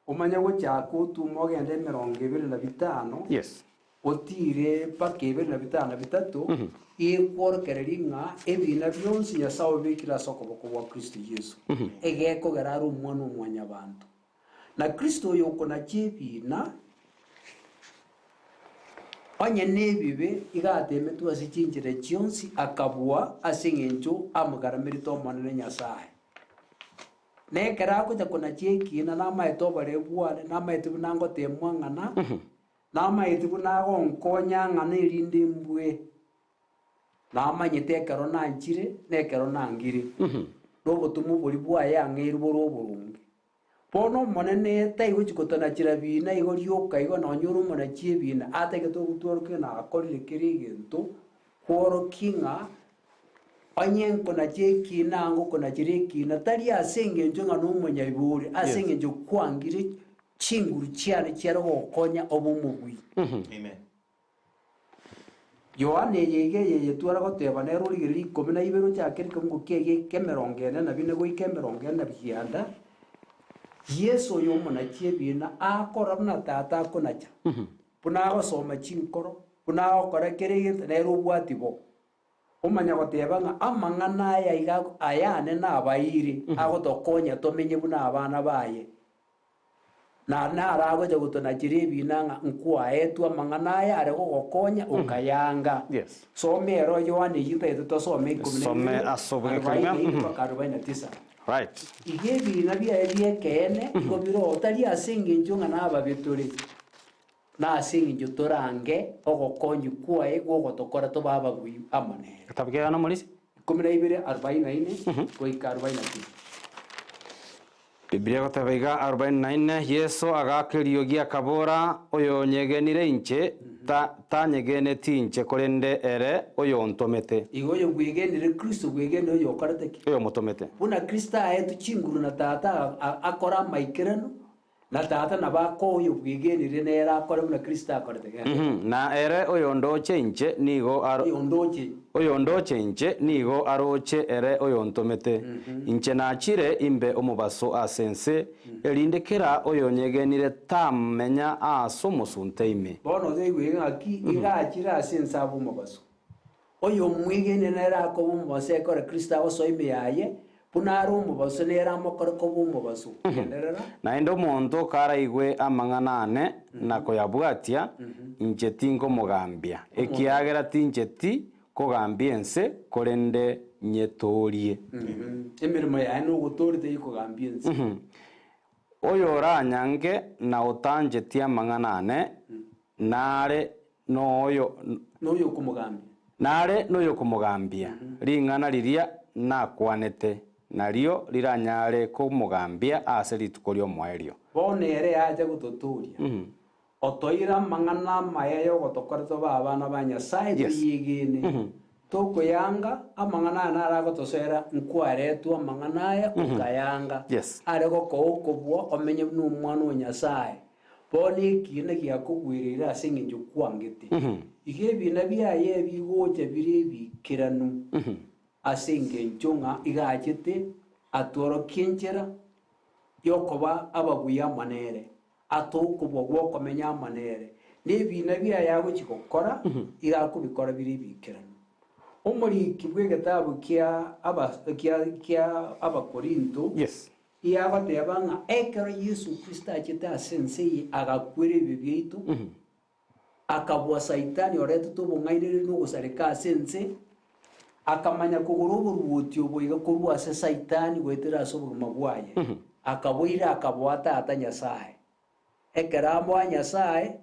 omanye gochaka otume ogende emerongo ebere na bitano, Yes. Otiire mpaka ebere na bitano na bitato, ekworokereria ng'a ebiina bionsi Nyasae obibekire ase okoboko gwa Kristo Yeso, egekogera are Omwana o Mwanyabaanto. Na Kristo oyo okonacha ebiina, onye nebibe, iga ateemetwe ase chinchera chionsi, akabua ase engencho amogaramerete Omonene Nyasae. Na ekero agocha konacha ekiina, namaete oboreu bwane, namaete buna ngoteemwa ng'ana, Namaeti buna agonkonya ng'a nerinde mbue, namanyete ekero nanchire na ekero nangire, na obotomwa boria bwaye ang'eire bore oboronge. Bono Omonene taigochi gotonachera biina igo rioka igo nonya ore omonachi ebiina, atagete ogotworokia ng'a akorire kera egento, kworokia ng'a onye nkonacha ekiina ngokonachera ekiina, tari ase engencho ng'a nomonyabibe ore, ase engencho kwangire Chinguru chiane chiare gokonya obe omobui. Amen. Yohana eye iga eye yetwara goteba nere origereria ikomi na ibere ochakere ekeungo kiaye ki'emerongo ene na bine goika emerongo ene na bianda, Yeso oyo omonachi ebiina akora buna Tata akonacha, buna agosoma chinkoro, buna agokora kera egento, nere obwati bo. Omanya goteba ng'a amang'ana aya iga ayane nabaeire agotokonya tomenye buna abana baye. Na naragocha gotonachera ebiina ng'a nkwaetwe amang'ana aya are gogokonya okayanga. Yes. Soma ero Yohana eyio ntagete tosome ikomi na Some ibere, ase obweng'e arobaini na kerima. ine mpaka 49. Right. Iga ebiina biaye bi'ekeene igo bire oo, tari ase engencho ng'a nababe tore, na ase engencho torange ogokonywa kwaye gw'ogotokora tobe ababui amo nere. Getabu kia Yohana Omorisia. 12 44 goika 49. Biblia egoteba iga, 44, Yeso agaaka eriogi akabora, Oyonyegenire inche, ta, tanyegeneti inche, korende ere oyontomete. Igo oyobwegenire Kristo bwegenire oyokorete ki? Oyomotomete. Buna Kristo aetwe chinguru na Tata akore amaikeranu, Na Tata nabo akoa oyobwegenire nere akore buna Kristo akorete. Genda. Na ere oyondoche inche nigo aro. Oyondoche. Oyondoche inche nigo aroche ere oyontomete. Inche nachire imbe omobaso ase ense, erinde kera oyonyegenire tamenya aase omosunte ime. Bono toigwere ng'aki iga achire ase ense abe omobaso. Oyomwegenire nere akoba omobaso ekero Kristo agosoa ime yaye, buna are omobaso nere amokore koba omobaso. Genderera. Naende omonto karaigwe amang'ana ane na koyabwatia, inche tinkomogambia, ekiagera tincheti kogambia ense, korende nyetoorie. Emeremo yaye nogotooria teri kogambia ense. Oyoranyange na otancheti amang'ana ane, nare noyo. Noyokomogambia. Nare noyokomogambia, ring'ana riria nakwanete, nario riranyare komogambia ase rituko ri'omoerio. Bono ere acha gototooria, otoire amang'ana amaya y'ogotokora tobe abana ba Nyasae toyegene. Tokoyanga amang'ana aya naro agotosoera, nkwaretwe amang'ana aya okayanga, are gokoa okobua omenye buna omwana o Nyasae. Bono ekiina giakogwereire ase engencho kwangete. Iga ebiina biaye bigocha bire ebiikeranu ase engencho ng'a iga achete atworokie enchera y'okoba ababuya amo nere, atoe okobua gw'okomenya amo nere, na ebiina biaye agochia gokora iga akobikora bire ebiikeranu. Omoriki bw'egetabu kia aba kia kia Abakorinto Yes. Yagoteba ng'a ekero Yeso Kristo achete ase ense eye agakwera ebibe biaito, akabua Saitani oretete obong'ainereria na ogosareka ase ense, akamanya kogora oboruoti obo iga korwa ase Saitani goetera ase obogima bwaye, akaboira akaboa Tata Nyasae. Ekero amoa Nyasae,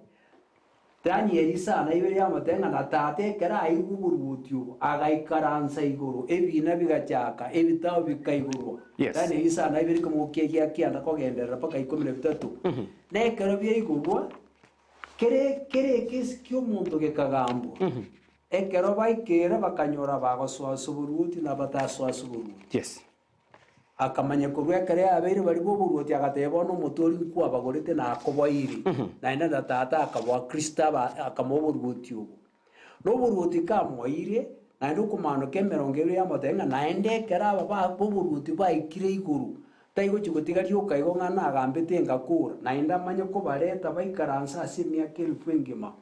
Danieli isano na ibere yamotebia ng'a na tata ekero aigwa oboruoti obo, agaikaransa igoro, ebiina bigachaka, ebitabo bikaigorwa. Yes. Danieli isano na ibere ikomokia gia kianda kogenderera mpaka ikomi na bitato. Na ekero biaigorwa, kere kera ekesi ki'omonto gekagambwa. Ekero baikeire bakanyora bagosoa ase oboruoti na batasoa ase oboruoti. Yes. Akamanya korwa ekero yabeire baria b'oboruoti, agateba, Bono omotoori nkwabagorete na akoboirie, naende na tata akaboa Kristo aba akamoa oboruoti obo. Na oboruoti kamoeire, naende okomaanoka emerongo ebere yamotebia ng'a naende ekero aba ba b'oboruoti baikire igoro, taigochia gotiga rioka igo ng'a nagambete ngakora, naende amanye kobareta baikaranse ase emiaka elifu engima.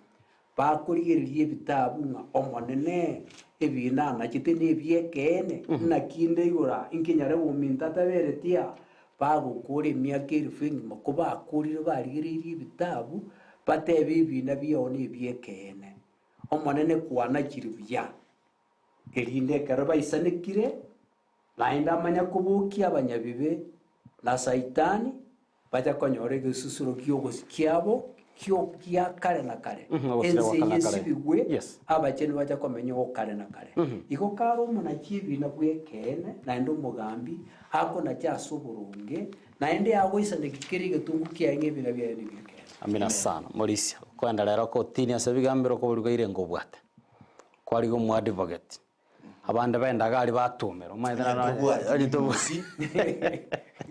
Bakorigereria ebitabu ng'a Omonene ebiina anachete nebi'ekeene, naki inde igoro aa, inki nyare gominta atabereti aa? Bagokora emiaka elifu engima, kobakorire barigereirie ebitabu, batebe ebiina biao nebi'ekeene. Omonene kwanachire buya, erinde ekero baisanekire, Naende amanya kobokia abanyabibe na Saitani, bacha konyora egesusuro ki'ogosi kiabo kio gia kare na kare, Ogosira ense gwa kare na kare. eyesibigwe, Yes. abachenu bacha komenya oo kare na kare. Igo kare omonachi ebina bw'ekeene, naende omogambi, akonacha ase oboronge, naende agoisaneki kera egetungu kiaye ng'a ebina biaye nebi'ekeene. Amina sana. Morisia, okoenda rero kotini ase ebigambero okoborigwa ire ngobwate. Kwarigia omoadvocate. Abande baendaga aria batomera, omanyete Onye naro tobwati onye tobwa- rimusi,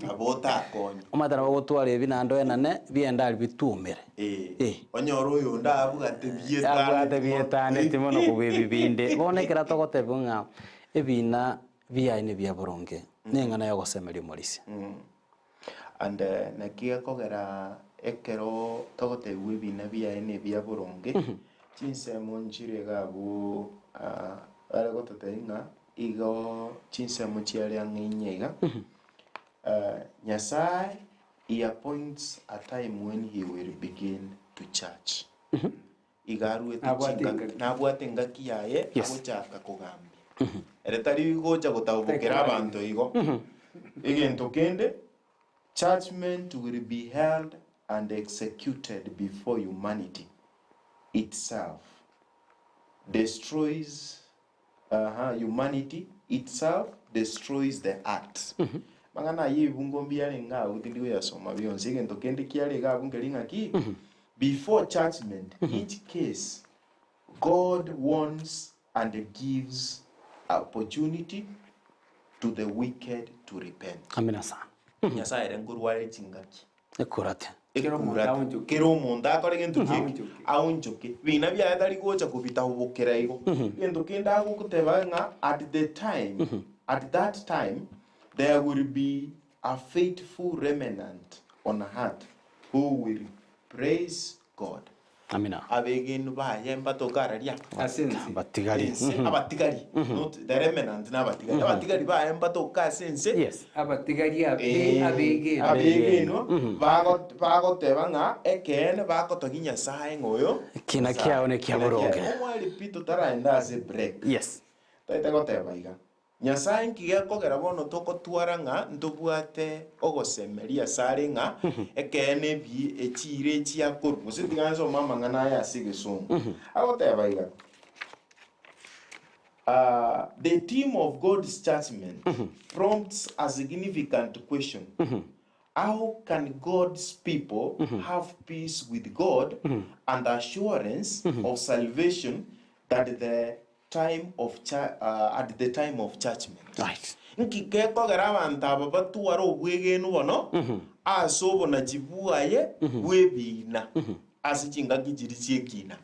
nabo otakonye. Omanyete nabo ogotwara ebi naende oenane, biende aria bitumere. Eh, Eh. onyore oyonde abwate Abwate bietaneti mono. bietaneti mono kobua ebi binde. Bono ekero togotebiwa ng'a ebina biaye nebia boronge, neng'ana ya ogosemeria omorisia. And naki gekogera ekero togotebiwa ebina biaye nebia boronge, chinsemo nchire iga abwo bare gototebia ng'a igo chinsemo chiare ang'e inye iga, Nyasaye. He appoints a time when he will begin to judge. Iga aruete Nabwate chingaki, engaki. nabwate engaki yaye Yes. agochaka kogambia. Ere tari gocha gotabokera abanto igo. Egento kende, judgment will be held and executed before humanity itself destroys aha, humanity itself destroys the earth. Mang'ana ayio ebibungo mbiarenge agwo tindi koyasoma bionsi egento kende kiare iga abwo nkeri ng'aki before judgment each case God warns and gives opportunity to the wicked to repent. Amina sana. Nyasaye ere nkorware chingaki Ekurate. Kera omonto Ekurate. aonchoke. Kera omonto akore gento kieke Aonchoke. aonchoke bina biaye tari gocha kobitabokera igo gento kende agogoteba ng'a at the time at that time there will be a faithful remnant on earth who will praise God. Amina. Abegenu baye mbatoke araria Ase ense. Abatigari. ense abatigari not the remnant na abatigari abatigari baye mbatoke ase ense Yes. Abatigari abe Eh, abegenwa. abegenwa bagoteba ng'a ekeene bagotogia Nyasaye ng'a oyo Kina kiao ne kia boronge. Omwari pi totaraenda ase break Yes. taete goteba iga Nyasaye nki gekogera bono togotwara ng'a ntobwate ogosemeria asare ng'a ekeene ebi echiira echiakorwa gose tiga nsome amang'ana aya ase egesongo agoteba iga The theme of God's judgment prompts a significant question, How can God's people have peace with God and assurance of salvation that the time of at the time of judgment? Right. Nki gekogera abanto aba batware obwegenu bono ase obonachi bwaye bw'ebiina ase chingaki chiria chi'ekina.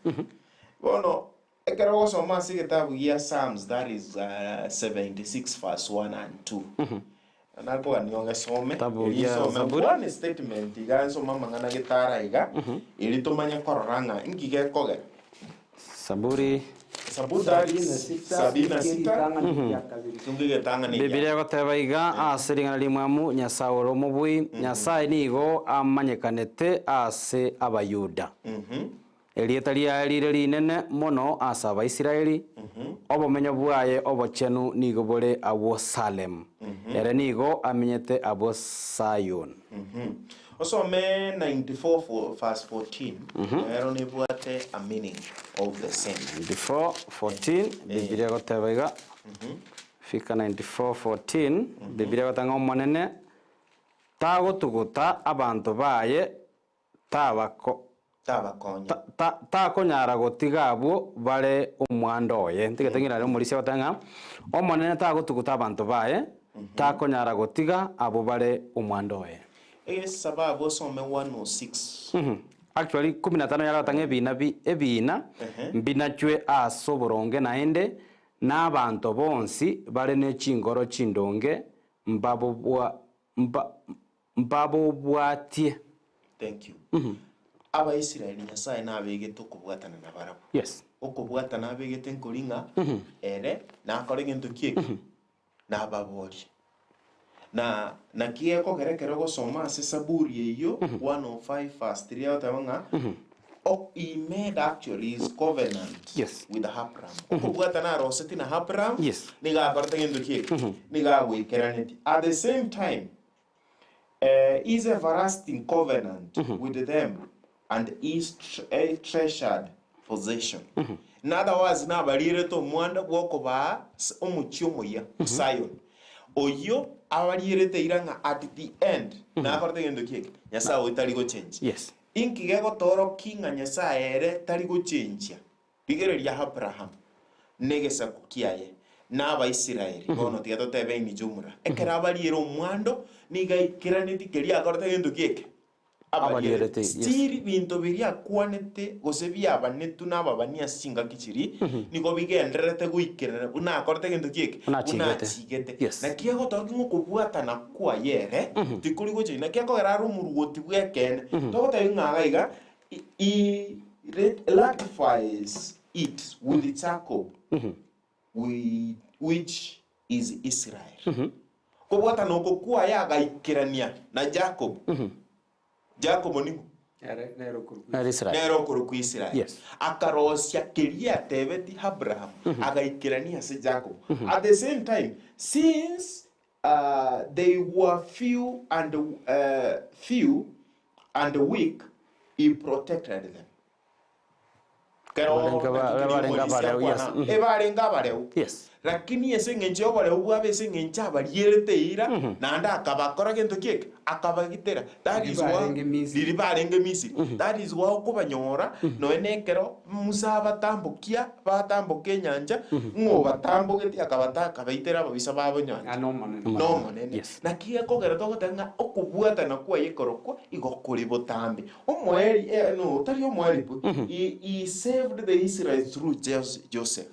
Bono ekero ogosoma ase egetabu gia Psalms that is 76 verse 1 and 2 nakogania ogesome Kitabu eri gia nsome Zaburi. one statement iga nsome amang'ana getara iga eri tomanye korora ng'a nki gekogera Saburi. Zaburi that is 76 Tunge getang'ani egia. Bibilia egoteba iga ase ring'ana rimwamu Nyasae ore omobui, Nyasae nigo amanyekanete ase Abayuda. Erieta riaye rire rinene mono ase Abaisraeli, obomenyo bwaye obochenu nigo bore agwo Salemu, ere nigo amenyete abwo Sayoni. Osome 94 verse 14 ero nebwate a meaning of the same. 94:14 Bibilia egoteba iga fika 94:14 Bibilia egoteba ng'a Omonene tagotuguta abanto baye tabako Tabakonya. Takonyara gotiga abwo bare omwando oye. Ntigete ng'irare omorisia agoteba ng'a Omonene tagotuguta abanto baye, takonyara gotiga abwo bare omwando oye. Egesababu osome 106. Actually 15 yaragoteba ng'a ebina bi ebina mbinachwe ase oboronge naende na abanto bonsi bare ne chingoro chindonge mbabobwa mba mbabobwatie. Thank you. Abaisraeli Nyasaye nabegete okobwatana nabarabwo. Yes. Okobwatana abegete nkori ng'a ere nakore gento ki eke nababorie. Na naki gekogera ekero ogosoma ase Saburi eyio 105 verse 3 agoteba ng'a oh, he made actually his covenant with Abraham. Okobwatana aroseti na Abraham nigo akorete gento ki eke nigo agoikeranetie. At the same time His everlasting covenant with them and his treasured possession. In other words, nabarierete omwando bw'okobaa omochie omoyia, Zion, oyio abarierete eira ng'a at the end nakorete gento ki eke? Nyasae oyio tari gochenchia. Inki gegotoorokia ng'a Nyasae ere tari gochenchia? Rigereria Aburaamu negesaku kiaye, na Abaisraeli, bono tiga totebe in jumla, ekero abariere omwando, nigo aikeranetie keria akorete gento ki eke? Abarierete. Abarierete, yes. Still binto biria akwanete gose biabanetwe nababani ase chingaki chiria, nigo bigendererete goikerana buna akorete gento ki eke? Buna achigete. Buna achigete. Yes. Naki egotokia ng'a okobwatana kwaye ere, tikori gochia, naki ekogera are omorwoti bw'ekeene. Togotebia ng'a iga iga, He ratifies it with Jacob, which is Israel. Kobwatana oko kwaye agaikerania na Jacob. Jakobo nigo? Ere nere okorokwa Nere Israel. Nere okorokwa Israel. Yes. Akarosia keria atebeti Abraham, agaikerania ase Jakobo. At the same time, since uh, they were few and, uh, few and weak, he protected them. Kero Barenge ba- naki barenge keria abareu, omorisia yes. akwana, Mhm. ebarenge abareu. Yes. Lakini ase eng'encho y'oboreu bwabo ase eng'encho abarierete eira, naende akabakora gento ki eke? Akabagitera. That Riria is why barenge Misiri. riria barenge Misiri. That is why okobanyora nonya na ekero Musa abatambokia, batamboka enyancha, ng'a obatambogetie akabata akabaitera ababisa babo nyancha. Ng'a n'Omonene. N'Omonene. Yes. Naki gekogera togoteba ng'a okobwatana kwaye korokwo igo kore botambe. Omoeri, eh, no, tari omoeri pu, he, he saved the Israelites through Jos- Joseph.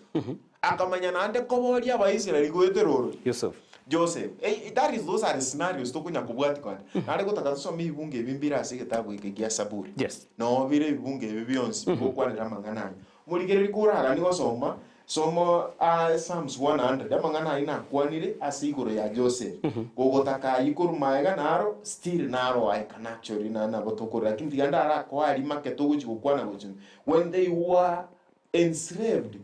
Akamanya naende koboria Abaisraeli goetera orori. Yusuf. Joseph. Eh, that is, those are the scenarios tokonya kobwatia kande. Nare gotaka tusome ebibungo ebi mbire ase egetabu eke gia Saburi. Yes. Noo bire ebibungo ebi bionsi bigokwanera amang'ana aya. Morigereria koraganie gosoma, soma ah, Psalms 100, amang'ana ayio nakwanire ase igoro ya Joseph. Gogotaka ayio korwa maega naro, still naro I can actually na nabo tokorora. Lakini tiga ndarakoe aria make togochi gokwana gochia ime. When they were enslaved,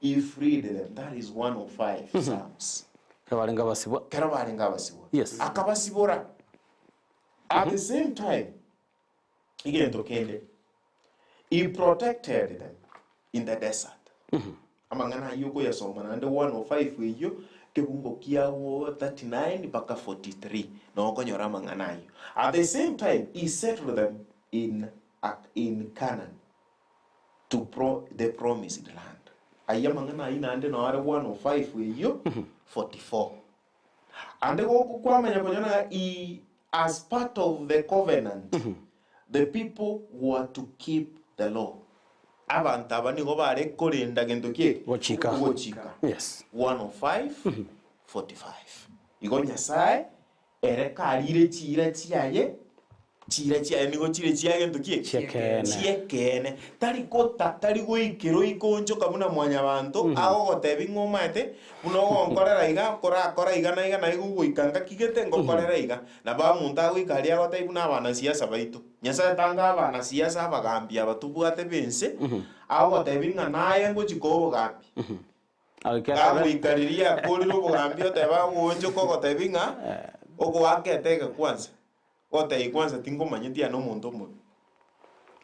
He freed them, that is 105 Psalms. Ekero barenge abasibwa. Ekero barenge abasibwa. Yes. Akabasibora. At the same time, egento kende, he protected them in the desert. Amang'ana ayio okoyasoma naende 105 eyio, kebungo kiago 39 mpaka 43, noo okonyora amang'ana ayio. At the same time, he settled them in, in Canaan. to pro the promised land. Ayio amang'ana ayio naende nao are 105 eyio 44. Ande goko kwamanya konya ng'a i as part of the covenant the people were to keep the law. Abanto aba nigo bare korenda gento ki eke? Gochika. Gochika. Yes. 105 45. Igo Nyasaye Ere karire chiira chiaye, chiira chiaye nigo chire chia gento ki? Chi'ekeene. Chi'ekeene. Tari gota, tari goikera oike onchoka buna mwanyabanto, agogotebi ng'a omaete, buna ogonkorera iga, korakora iga na iga na iga ogoika ngaki gete ngokorere iga. Nabo omonto agoika aria agotebi buna abanasiasa baito. Nyasae tanga abanasiasa abagambi aba tobwate b'ense, agogotebi ng'a naye ngochi koa obogambi. Gagoika riria akorire obogambi oteba agoonchoka ogotebi ng'a ogoaka etege kwanza, ogotebi kwanza tingomanyeti aye nomonto omobe.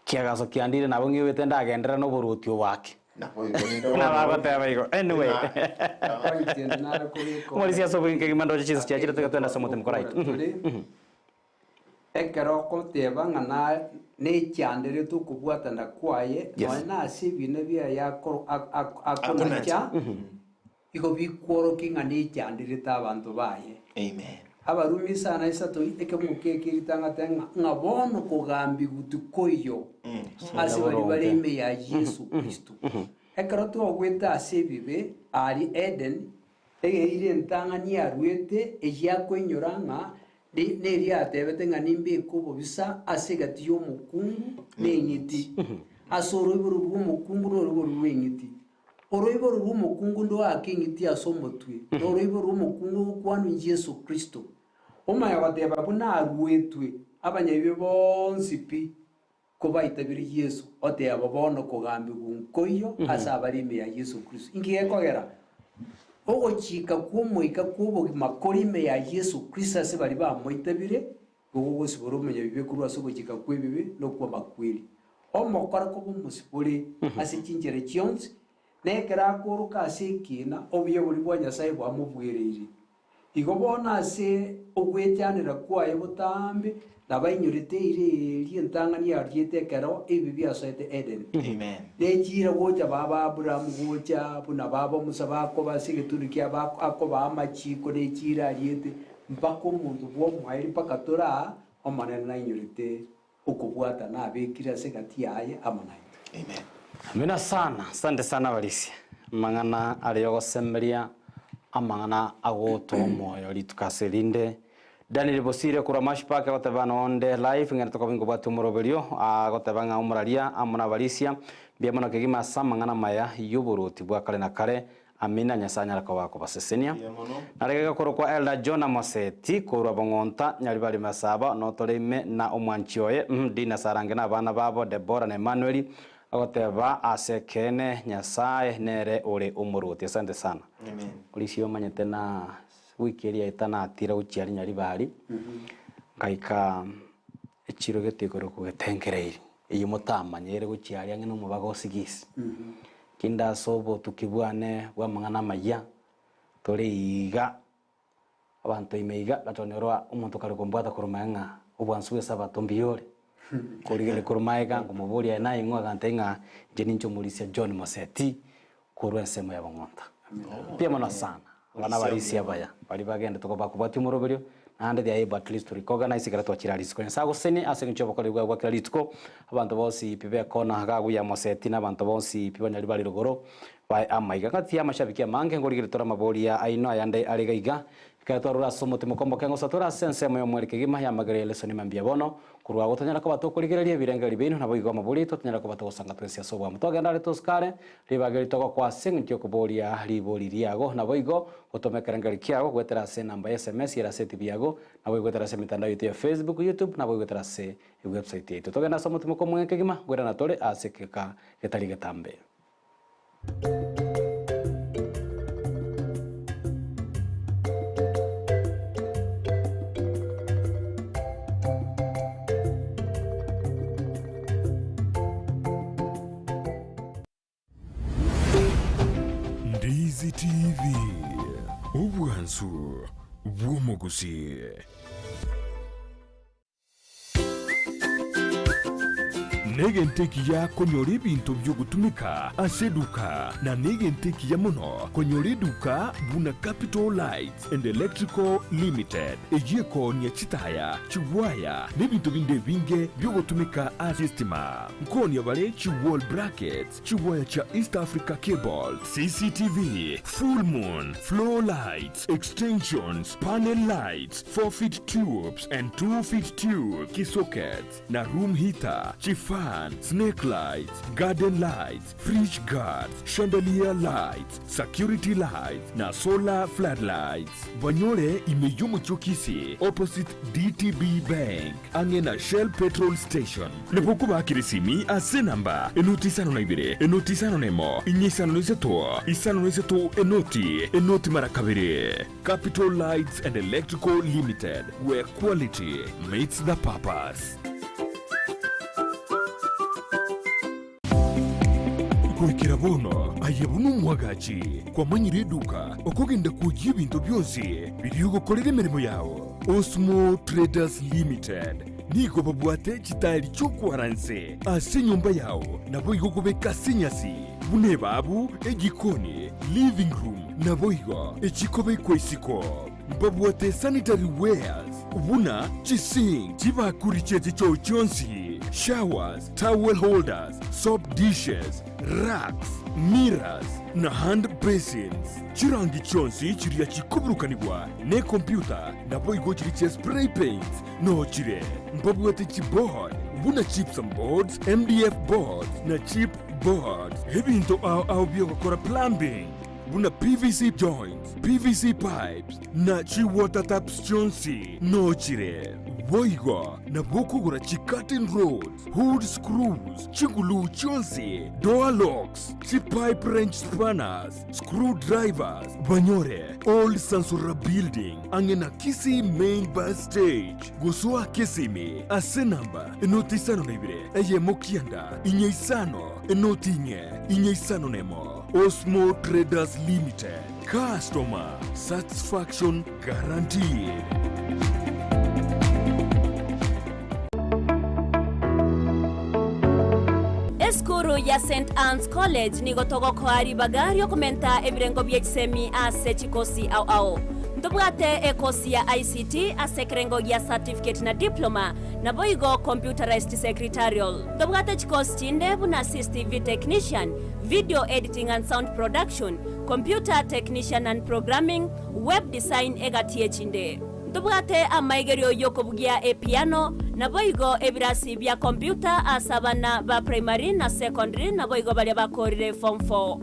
Kiagaso kiandire nabo ng'igwete ndagenderera noboruoti obwake. Naboigo rende bono Nabo agoteba igo. Anyway. Point ende nare kobeka Omorisia ase obogima kegima ndoche chinsa chiachire toike twende ase omotemo koraito. Ekero okoteba ng'a na nechanderete okobwatana kwaye, Yes. nonya nase ebina biaye akoro- ak- ak- akonacha, igo bikworokia ng'a nechanderete abanto baye. Amen. Abarumi isano na isato ekebungo kiaye kia ritang'ani teba ng'a ng'a bono kogambigwa tikoiyo ase baria bare ime ya Yeso Kristo. Ekero twagwete ase ebibe aria Eden, Egeire entang'ani yaruete eyio akoinyora ng'a neria yatebete ng'a nimbeke obobisa ase egati y'omokungu na eng'iti, ase oroiboro rw'omokungu na oroiboro rw'eng'iti. Oroiboro rw'omokungu ndoake eng'iti ase omotwe, na oroiboro rw'omokungu ogokwanwa Yeso Kristo. Omanya goteba buna aruetwe abanyabibe bonsi pi, Kobaitabire Yeso, oteba bono kogambigwa nkoiyo ase abare ime ya Yeso Kristo. Inki gekogera? Ogochika kw'Omoika kw'obogima kore ime ya Yeso Kristo ase baria bamoitabire, nigo gogosibora omonyabibe korwa ase ogochika kw'ebibe na okw'amakweri. Omokore koba omosibore ase chinchera chionsi, na ekero akooroka ase ekiina, obuya boria bwa Nyasae bwamobuereire. Igo bono ase ogwechanera kwaye botambe nabainyorete eira eria entang'ani yariete ekero ebibe biasoete Edeni. Amen. Nechiira gocha baba Abrahamu gocha buna baba Musa bakoba ase egetundu kia akobaa amachiiko nechiira ariete mpaka omonto bw'omoerio mpaka tore aa, Omonene nainyorete okobwata nabekire ase egati yaye amo naintwe. Amen. Amina sana, asante sana abarisia. Amang'ana are yogosemeria, amang'ana agotoa omoyo rituko ase erinde. Daniel Bosire korwa Mash Park agoteba nonde live ng'ende tokoba inkobwatia omoroberio, agoteba ng'a omoraria amo na abarisia mbuya mono kegima ase amang'ana amaya y'oboruoti bwa kare na kare. Amina Nyasae anyare koba akobasesenia. Mbuya mono. Narege gakorokwa Elder Jonah Moseti korwa Bong'onta, Nyaribari Masaba, notore ime na omwanchi oye Dina Sarange na abana babo Deborah na Emmanuel, agoteba ase ekeene Nyasae nere ore omorwoti. Asante sana. Amen. Orisia omanyete na wiki eria etanatira gochia aria Nyaribari, nkaika echiro gete ekorokwa Getengereiri, eyio motamanyere gochia aria ang'e na omobaga o Sigisi. Kinde ase obotuki bwane bw'amang'ana amayia, tore iga, abanto ime iga, gachonyorwa omonto kare kombwata korwa magega ng'a obwansu bw'esabato mbuya ore. Korigereria korwa magega nkomoboria aye naye ng'o agantebia ng'a inche ninche omorisia John Moseti korwa ensemo ya Bong'onta. Mbuya mono sana, aba nabarisia abaya, baria bagendete kobakobwatia omoroberio, naende they are able at least to recognize ekero twachire aria isiko. Nyasae agosesenie ase eng'encho y'obokoreri bwaye bwa kera rituko, abanto bonsi pi b'ekona iga agwo ya Moseti na abanto bonsi pi banyari bare rogoro bae amaiga. Gati y'amashabiki amange nkorigereria tore amaboria aino ayande are iga iga, Ekero twarure ase omotima kw'omokengoso tore ase ensemo y'omweri kegima y'amagera ya lesoni mambia bono, korwa agwo tonyare koba tokorigereria ebirengererio biaino naboigo amabori aito tonyare koba togosanga twensi ase oboamo. Twagenda are tosuka are, ribaga eri togokoa ase eng'encho y'okoboria ribori riago, naboigo gotoma ekerengererio kiago goetera ase enamba ya sms ere ase etibi yago, naboigo goetera ase emetandao yaito ya Facebook, YouTube, naboigo goetera ase ewebsite yaito. Togende ase omotima kw'omong'e kegima, nkoirana tore ase egeka getari getambe. Ndizi TV, obwansu bw'omogusii. Negento ekiya konyora ebinto bi'ogotumeka ase eduka, na negento ekiya mono konyora eduka buna Capital Lights and Electrical Limited, eyio ekoonia chitaya, chigwaya, na ebinto binde ebinge bi'ogotumeka ase estima. Nkoonia bare chi wall brackets, chigwaya chia East Africa Cable, CCTV, full moon, floor lights, extensions, panel lights, 4 feet tubes and 2 feet tube, kisockets, na room heater, chifan, snake lights, garden lights, fridge guards, chandelier lights, security lights, na solar floodlights. Banyore ime y'omochie o Kisii opposite DTB Bank ang'e na Shell petrol station. Nabo okobakera esimi ase enamba enoti isano na ibere, enoti isano na emo, inye isano na isato, isano na isato, enoti, enoti mara kabere. Capital Lights and Electrical Limited, where quality meets the purpose. Goikera bono aye buna omwagachi kwamanyire eduka okogenda kwoyia ebinto bionsi biria ogokorera emeremo yao. Osmo Traders Limited nigo babwate chitairi chi'okwara nse ase enyomba yao naboigo kobeka ase enyasi buna ebabu, ejikoni, living room naboigo echikobekwa isiko. Mbabwate sanitary wares buna chisink, chibakuri chie chichoo chionsi, showers, towel holders, soap dishes, racks, mirrors, na hand basins. Chirangi chionsi chiria chikoburukanigwa nekompyuta naboigo chiria chia spray paints noo chire. Mbabwate chiboard buna gypsum boards, MDF boards na chip boards. Ebinto ao ao biogokora plumbing buna PVC joints, PVC pipes, na chi-water taps chionsi noo chire. Boigo nabo okogora chi-curtain rods, hood screws, chiguluu chionsi, door locks, chi-pipe wrench spanners, screw drivers, banyore Old Sansora Building ang'e na Kisii Main Bus Stage. Gosoa Kisimi ase namba enoti isano na ibere eyemo kianda inye isano enoti inye inye isano nemo. Osmo Traders Limited, customer satisfaction guaranteed. Esukuru ya St Anne's College nigo togokoa ribaga riokomenta ebirengo bie chisemi ase chikosi ao ao. Ntobwate ekosi ya ICT ase ekerengo gia certificate na diploma, naboigo computerized secretarial. Ntobwate chikosi chinde buna CCTV technician, video editing and sound production, computer technician and programming, web design egati echinde. Ntobwate amaigerio y'okobugia epiano, naboigo ebirasi bia computer ase abana ba primary na secondary naboigo baria bakorire form four.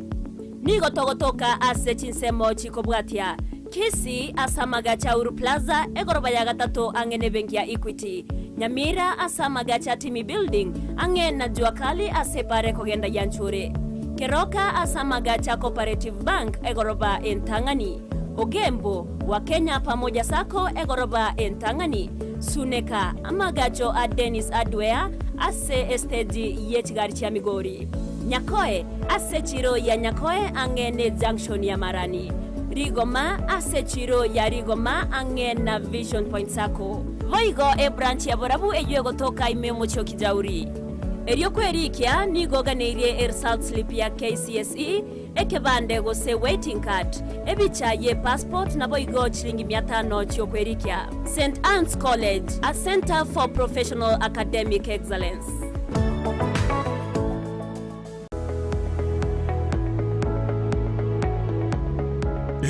Nigo togotoka ase chinsemo chikobwatia, Kisii ase amagacho a Uhuru Plaza, egoroba ya gatato ang'e nebenki ya Equity, Nyamira ase amagacho a Timi Building, ang'e na Jua Kali ase epara ekogenda Gianchure, Keroka ase amagacho a Cooperative Bank, egoroba entang'ani, Ogembo, Wakenya Pamoja Sacco, egoroba entang'ani, Suneka, amagacho a Dennis Hardware ase esteji ye chigari chia Migori, Nyakoe, ase echiro ya Nyakoe ang'e ne junction ya Marani, Rigoma, ase echiro ya Rigoma ang'e na Vision Point Sacco. Boigo ebranch ya Borabu eyio egotoka ime y'omochie o Kijauri. Erio kwerikia nigo oganeirie eresult slip ya KCSE, ekebande gose waiting card, ebicha ye passport naboigo chiringi mia tano chiokwerikia. St Anne's College, a centre for professional academic excellence.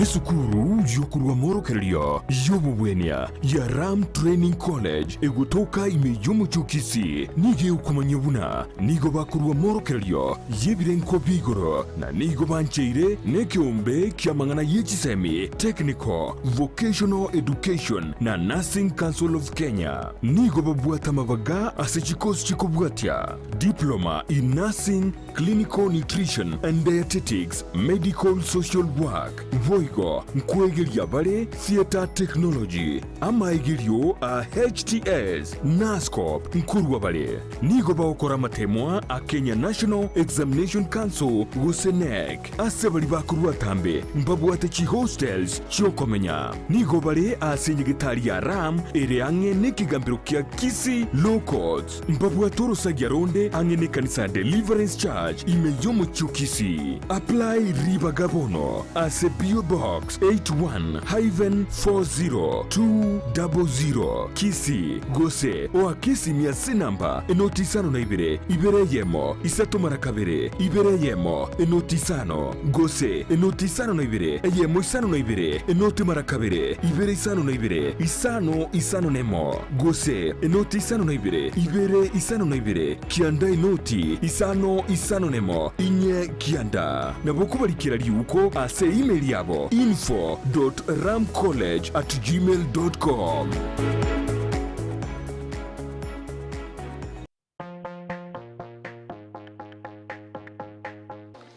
Esukuru y'okorua amorokererio y'obobwenia ya Ram Training College egotoka ime y'omochie o Kisii nigo egokomanyia buna nigo bakorua amorokererio y'ebirengo bia igoro na nigo bancheire nekeombe ki'amang'ana ye chisemi, Technical, Vocational Education na Nursing Council of Kenya. Nigo babwate amabaga ase chikosi chikobwatia, Diploma in Nursing, Clinical Nutrition and Dietetics, Medical Social Work, boigo nkwegeria bare Theatre Technology, amaegerio a HTS, Nursecorp nkorwa bare. Nigo bagokora amatemwa a Kenya National Examination Council gose KNEC. Ase baria bakorwa atambe mbabwate chihostels chi'okomenya. Nigo bare ase enyegetari ya Ram ere ang'e nekegambero kia Kisii Law Courts. Mbabwate orosagia ronde ang'e nekanisa ya Deliverance Church ime y'omochie o Kisii. Apply ribaga bono ase PO Box 81-40200 Kisii gose oake esimi ase enamba enoti isano na ibere, ibere eyemo, isato mara kabere, ibere eyemo, enoti isano, gose enoti isano na ibere, eyemo isano na ibere, enoti mara kabere, ibere isano na ibere, isano isano nemo, gose enoti isano na ibere, ibere isano na ibere, kianda enoti isano isano nemo, inye kianda. Nabo okobarikera riuko ase email yabo info dot ramcollege at gmail dot com.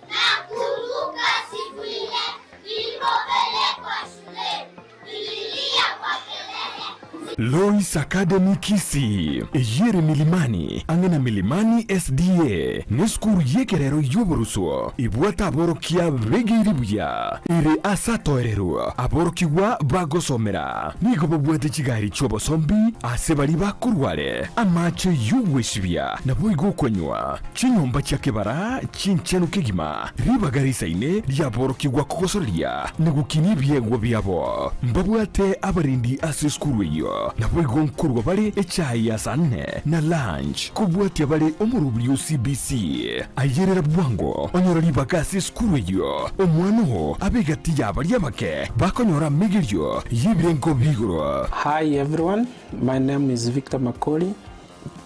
Nakumbuka siku ile nilipopelekwa shuleni, nililia kwa kelele. Lois Academy Kisii, eyio ere Milimani, ang'e na Milimani SDA, nesukuru y'ekerero y'oboruswo ebwate aborokia begeire buya, ere ase atoererwa aborokigwa bagosomera. Nigo babwate chigari chi'obosombi ase baria bakorwa are, amache y'ogwesibia, naboigo okonywa, chinyomba chia kebara chinchenu kegima, ribaga risaine riaborokigwa kogosoreria na gokinia ebiegwa biabo. Mbabwate abarendi ase esukuru eyio, naboigo nkorwa bare echae ya saa nne na lunch, kobwatia bare omorobiri o CBC. Ayerera bwango onyore ribaga ase esukuru eyio, omwana oo abe egati ya baria abake bakonyora amegerio y'ebirengo bi'igoro. Hi everyone, my name is Victor Makori,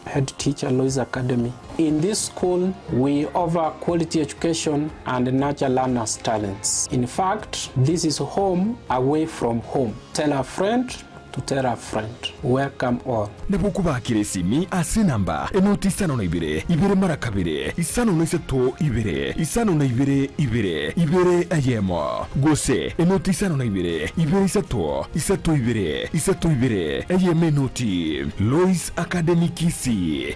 head teacher Lois Academy. In this school, we offer quality education and nurture learners' talents. In fact, this is home away from home. Tell a friend to tell a friend. Welcome all. Nabo okobakera esimi ase enamba enoti isano na ibere, ibere mara kabere, isano na isato ibere, isano na ibere ibere, ibere eyemo, gose enoti isano na ibere, ibere isato, isato ibere, isato ibere, eyemo enoti. Lois Academy Kisii.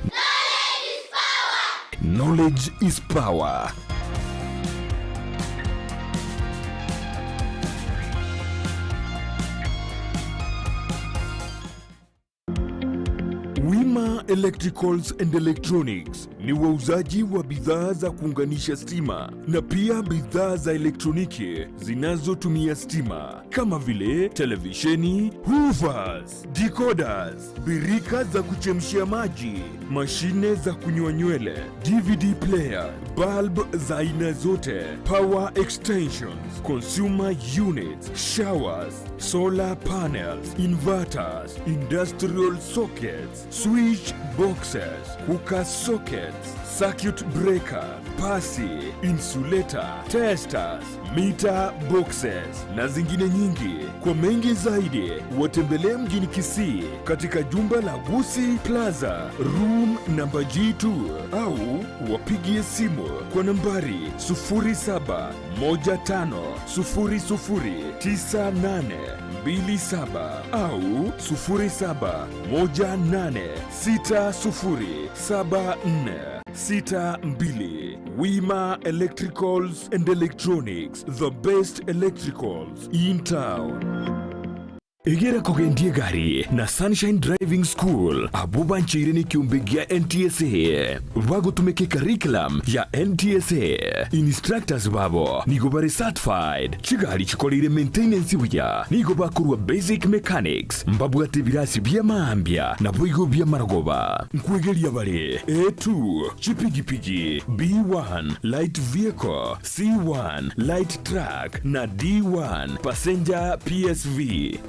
Knowledge is power. Wima Electricals and Electronics ni wauzaji wa bidhaa za kuunganisha stima na pia bidhaa za elektroniki zinazotumia stima kama vile televisheni, hoovers, decoders, birika za kuchemshia maji, mashine za kunyoa nywele, DVD player, Bulb za aina zote, power extensions, consumer units, showers, solar panels, inverters, industrial sockets, switch boxes, cooker sockets, circuit breaker, pasi, insulator, testers, meter boxes na zingine nyingi. Kwa mengi zaidi, watembelee mjini Kisii katika jumba la Gusi Plaza room namba G2 au wapigie simu kwa nambari 0715009827 au 0718607462. Wima Electricals and Electronics, the best electricals in town. Egera kogendia egari na Sunshine Driving School abwo bancheire nekiombe gia NTSA bagotumeka ecurriculum ya NTSA. Instructors babo nigo bare certified, chigari chikoreire maintenance buya, nigo bakorwa basic mechanics, mbabwate ebirasi bia maambia naboigo bi'amarogoba. Nkwegeria bare A2, chipigipigi, B1, light vehicle, C1, light truck, na D1, passenger PSV.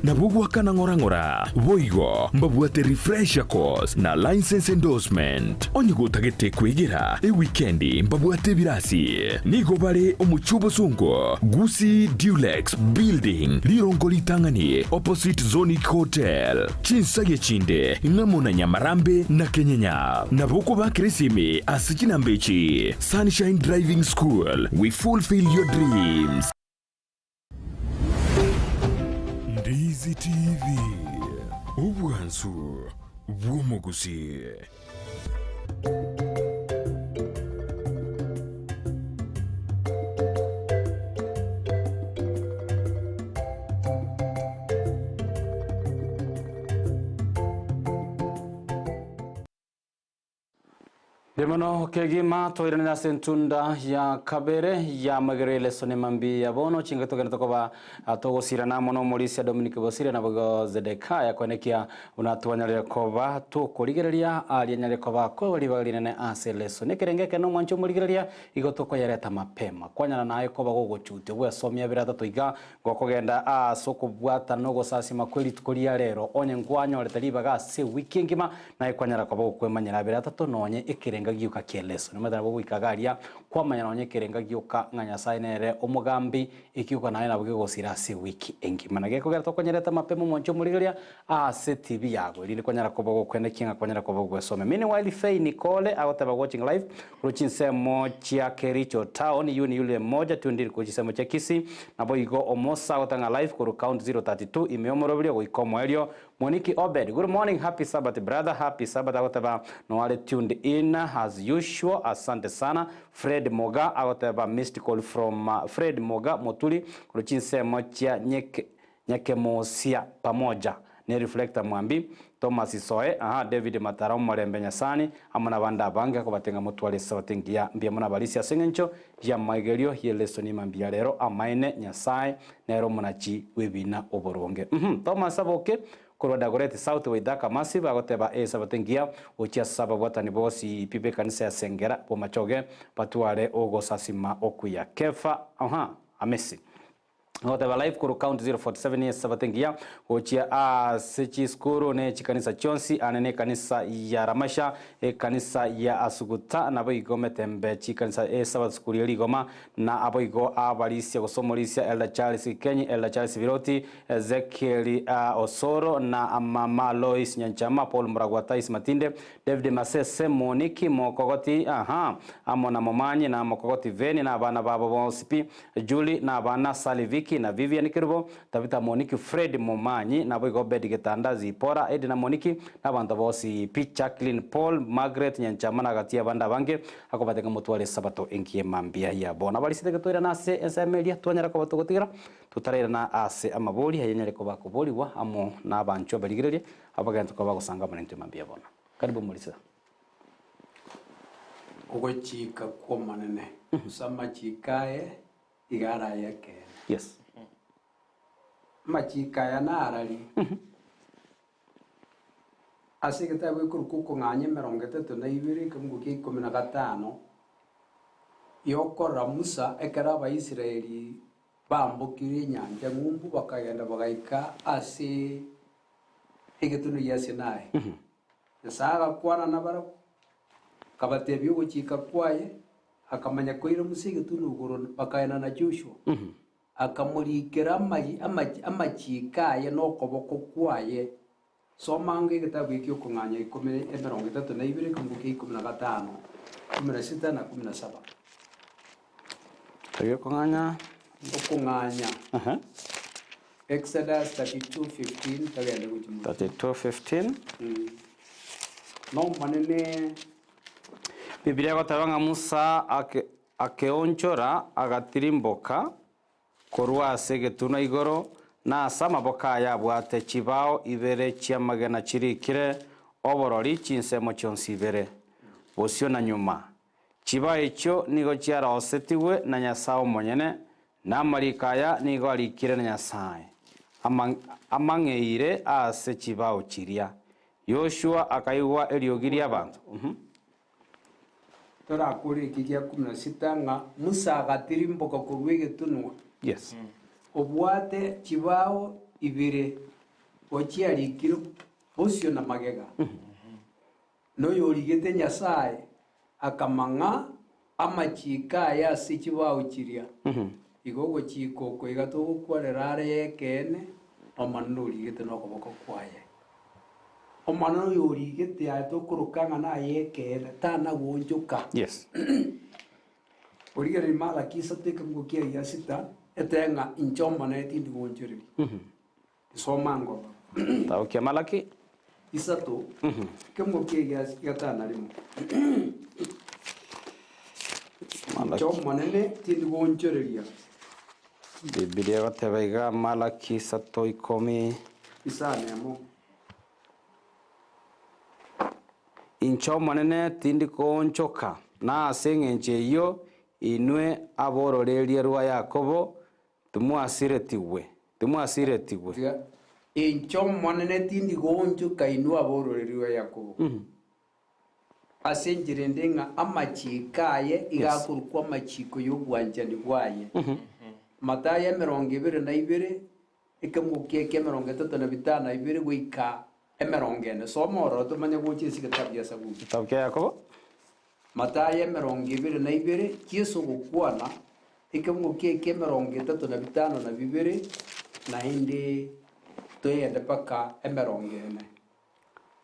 Nabo goakana ng'ora ng'ora. Boigo mbabwate refresher course na license endorsement. Onye gotagete kwegera ewikendi mbabwate ebirasi. Nigo bare omochie obosongo, Gusii Dulux Building, rirongo ritang'ani opposite Zonic Hotel. Chinsagia chinde ng'amo na Nyamarambe na Kenyenya. Nabo okobakera esimi ase chinamba echi, Sunshine Driving School, we fulfill your dreams. Ndizi TV, obwansu bw'omogusii. Mbuya mono kegima toiranere ase entunda ya kabere ya magero eleso ne mambi ya bono chinga togenda tokoba togosirana amo na omorisia Dominic Bosire na bogo Zedekaya kwenekia buna twanyarire koba tokorigereria aria nyarire koba koba ribaga rinene ase eleso nekerenge ekene omwancho omorigereria igo tokoyereta mapema kwanyara naye koba gogochutia bwesomia biratato iga gokogenda ase okobwata na ogosasima kwa rituko ria rero onye nkwanyorete ribaga ase ewiki engima naye kwanyara koba gokwemanyera biratato nonye ekerenga gioka kia eleso nimaete nabo goikaga aria kwamanya nonye ekerenga gioka ng'a Nyasaye nere omogambi ekioka naye nabo kegosira ase ewiki engima. Na gekogera tokonyerete mapema omwancho omorigereria ase TV yago erinde kwanyara koba gokwenekia ng'a kwanyara koba gogwesomia. Meanwhile Faye Nicole agoteba watching live korwa chinsemo chia Kericho town yu ni yule mmoja tundiri korwa chinsemo chia Kisii nabo igo omosa agoteba ng'a live korwa count 032 ime omoroberio goika omoerio. Moniki Obed, good morning, happy Sabbath brother, happy Sabbath agoteba noare tuned in as usual, asante sana. Fred Moga agoteba missed call from Fred Moga Moturi korwa chinsemo chia nyeke Nyekemosia pamoja ne Reflector Mwambi, Thomas Soe, aha, David Matara Omorembe Nyasani, amo nabande abange akobatenga motware esabato engiya mbuya mono abarisia ase eng'encho y'amaigerio y'elesoni mambia rero amaene Nyasaye nere omonachi bw'ebina oboronge. Thomas Aboke korwa Dagoretti South Waithaka Massive agoteba esabato engiya gochia ase ababwatani bonsi pi b'ekanisa ya Sengera Bomachoge batware ogosasima okuya. Kefa, aha, Amesi. Agoteba live korwa county 047 esabato engiya gochia ase chisukuru ne chikanisa chionsi ane ne ekanisa ya Ramasha ekanisa ya Asuguta nabo igo metembe chikanisa esabato sukuru ya Rigoma na abo igo abarisia gose omorisia Elder Charles Kenyi Elder Charles Biroti Ezekiel Osoro na Mama Lois Nyanchama Paul Muragwa Tais Matinde David Masese Moniki Mokogoti aha amo na Momanyi na Mokogoti Veni na abana babo bonsi pi Julie na abana Sally Vicky na Vivian Kirubo Tabitha Moniki Fred Momanyi nabo igo Obed Getanda Zipora Edna Moniki na abanto bonsi pi Jacqueline Paul Margaret Nyanchama na agati abande abange akobateka motware esabato engiya mambia yabo. Nabarisete getoirana ase ensemo eria twanyara koba togotigera totarairana ase amabori aye nyare koba koboriwa amo na abanchwa barigereria abagento koba gosanga amarento mambia bono. Karibu Morisa. Ogochika kwa omonene ase amachiko aye iga araye ekeene. Yes. Amachiko aya narari ase egetabu ekorokwa okong'anya emerongo etato na ibere ekemungu kia ikomi na gatano. Yokorora Musa ekero Abaisraeli baambokire enyancha ng'umbu bakagenda bagaika ase egetunwa gia Sinai. Nyasae agakwana nabarabwo, akabatebia ogochika kwaye, akamanya koira Musa egetunwa igoro bakagenda na Joshua. Akamorikera amachiiko aye nokoboko kwaye. Soma ango egetabu eke okong'anya ikomi 32 ekeungo kia 15, 16 na 17. Okong'anya. Okong'anya. Exodus 32:15 togende gochia motwe. 32:15. Nomonene. Biblia egoteba ng'a Musa akeonchora agatirimboka korwa ase egetunwa igoro, na ase amaboko aye abwate chibao ibere chi'amagena chirikire oborori chinsemo chionsi ibere, bosio na nyuma. Chibao echio nigo chiarosetigwe na Nyasae omonyene, na amariko aya nigo arikire na Nyasae, amang'eire ase chibao chiria. Yoshua akaigwa eriogi ri'abanto. Torakore eki gia 16 ng'a Musa agatirimboka korwa egetunwa, obwate chibao ibere ochiarikire bosio na magega, na oyorigete Nyasae akamang'a amachiiko aye ase chibao chiria. Igo ogochika oko iga togokwanera are y'ekeene, Omonene origete nokoboko kwaye. Omonene oyo origete aye tokoroka ng'a naye ekeene, tana goonchoka. Yes. Origereria Malaki isato ekebugo kia gia sita, etebe ng'a inche Omonene tindi goonchoreria. Soma ngoro. Kitabu kia Malaki. Isato, ekebugo kia gia gatano na rimo. Inche Omonene tindi goonchoreria. Bibilia egoteba iga, Malaki isato ikomi. Isano emo. Inche Omonene tindi koonchoka, na ase engencho eyio inwe ab'ororeria rwa Yakobo timwasiretigwe, timwasiretigwe. Tiga, Inche Omonene tindi goonchoka inwe ab'ororeria rwa Yakobo. Ase enchera ende ng'a amachiiko aye iga akorokwa amachiiko y'obwanchani bwaye. Mathayo 22, ekemungo kiaye kia 35 goika 40. Soma ororo tomanye gocha ase egetabu gia Saburi. Getabu kia Yakobo. Mathayo 22, Yeso ogokwana, ekemungo kiaye kia 35 naende toyende mpaka 40.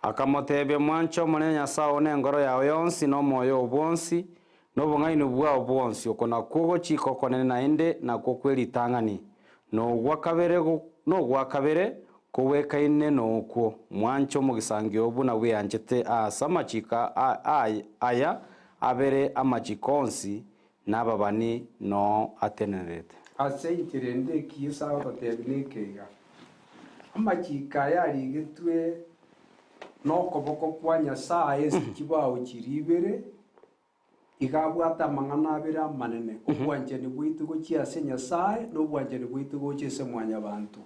Akamotebia, Mwanche Omonene Nyasae oo nenkoro yao yonsi, na omoyo oo bwonsi, na obong'aini bwao bwonsi. Oko nakwo ogochika okonene naende nakwo kwe ritang'ani, na ogwa kabere na ogwa kabere kogwekaine nokwo, Mwanche omogisangio oo buna bweanchete ase amachiko aya abere amachiko onsi na ababani noo atenenerete. Ase enchera ende eki Yeso agototebia neke iga, Amachiko aya arigetwe nokoboko kwa Nyasae ase chibao chiria ibere, iga abwate amang'ana abere amanene, obwanchani bwaito gochia ase Nyasae, na obwanchani bwaito gocha ase mwanyabanto.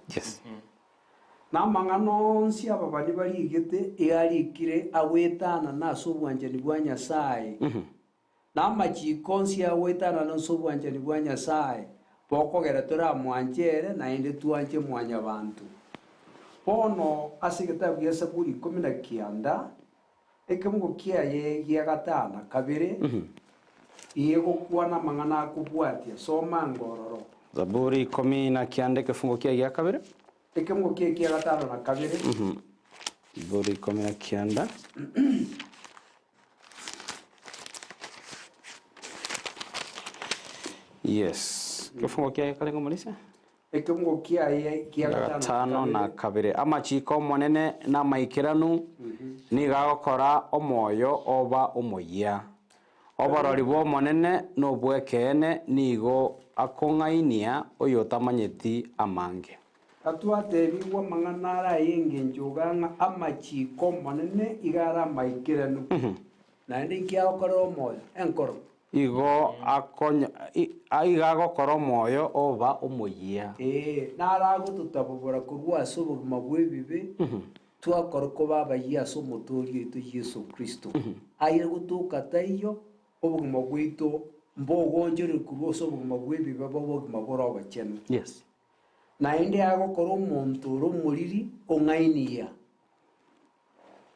Na amang'ana onsi ababani barigete iga arikire agoetanana ase obwanchani bwa Nyasae. Na amachiiko onsi agoetanana ase obwanchani bwa Nyasae, bokogera toramwanche ere, naende twanche mwanyabanto. Bono ase egetabu gia Saburi 19, ekemungo kiaye gia gatano na kabere, egokwana amang'ana akobwatia. Soma ango ororo. Zaburi 19 ekefungo kiaye gia kabere. Ekemungo kiaye kia gatano na kabere. Zaburi 19. Yes. Ekefungo kiaye karenge omorisia? Ekefungo kiaye kia gatano na kabere. Amachiko Omonene namaikeranu, nigo agokora omoyo oba omoyia. Oborori bw'Omonene nobw'ekeene, nigo akong'ainia oyotamanyeti amange. Gatwatebigwe amang'ana are ay'engencho iga ng'a amachiiko 'Omonene iga are amaikeranu, naende inki agokorera omoyo? Enkoro. Igo iga agokora omoyo oba omoyia. Ee, naro agototabobora korwa ase obogima bw'ebibe, twakora koba abayia ase Omotooria oito Yeso Kristo. Aye gotoka taiyo, obogima bwaito. Mbogonchorire korwa ase obogima bw'ebibe bobe obogima bore obochenu. Yes. Naende agokora omonto ore omoriri ong'ainia.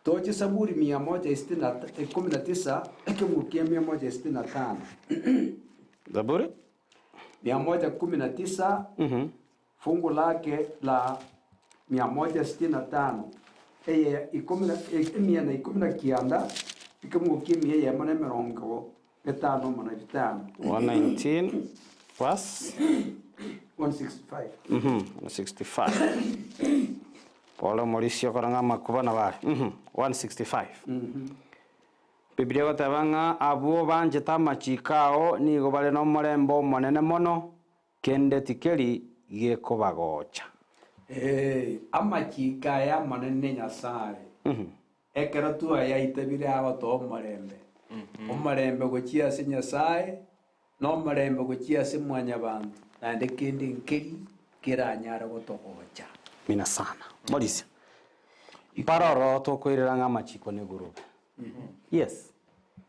Toche Saburi mia moja isitini na ikomi na tisa, ekemungu kia mia moja isitini na tano. Zaburi? Mia moja kumi na tisa, fungu lake la mia moja sitini na tano, eye ikomi na emia na ikomi na kianda, ekemungu kia emia eyemo na emerongo etano amo na bitano. 119 verse 165. 165. Pole omorisia okora ng'a amakuba nabo are. 165. Biblia egoteba ng'a abwo banchete amachiko ao nigo bare nomorembe omonene mono, kende tikeri gekobagocha. Ee, amachiko aya amanene Nyasae, ekero twayaitabire agotoa omorembe, omorembe gochia ase Nyasae, na omorembe gochia ase mwanyabanto, naende kende nkeri keranyare gotogocha. Mina sana. Morisia. Mparoro tokoirera ng'a amachiko negurube. Yes.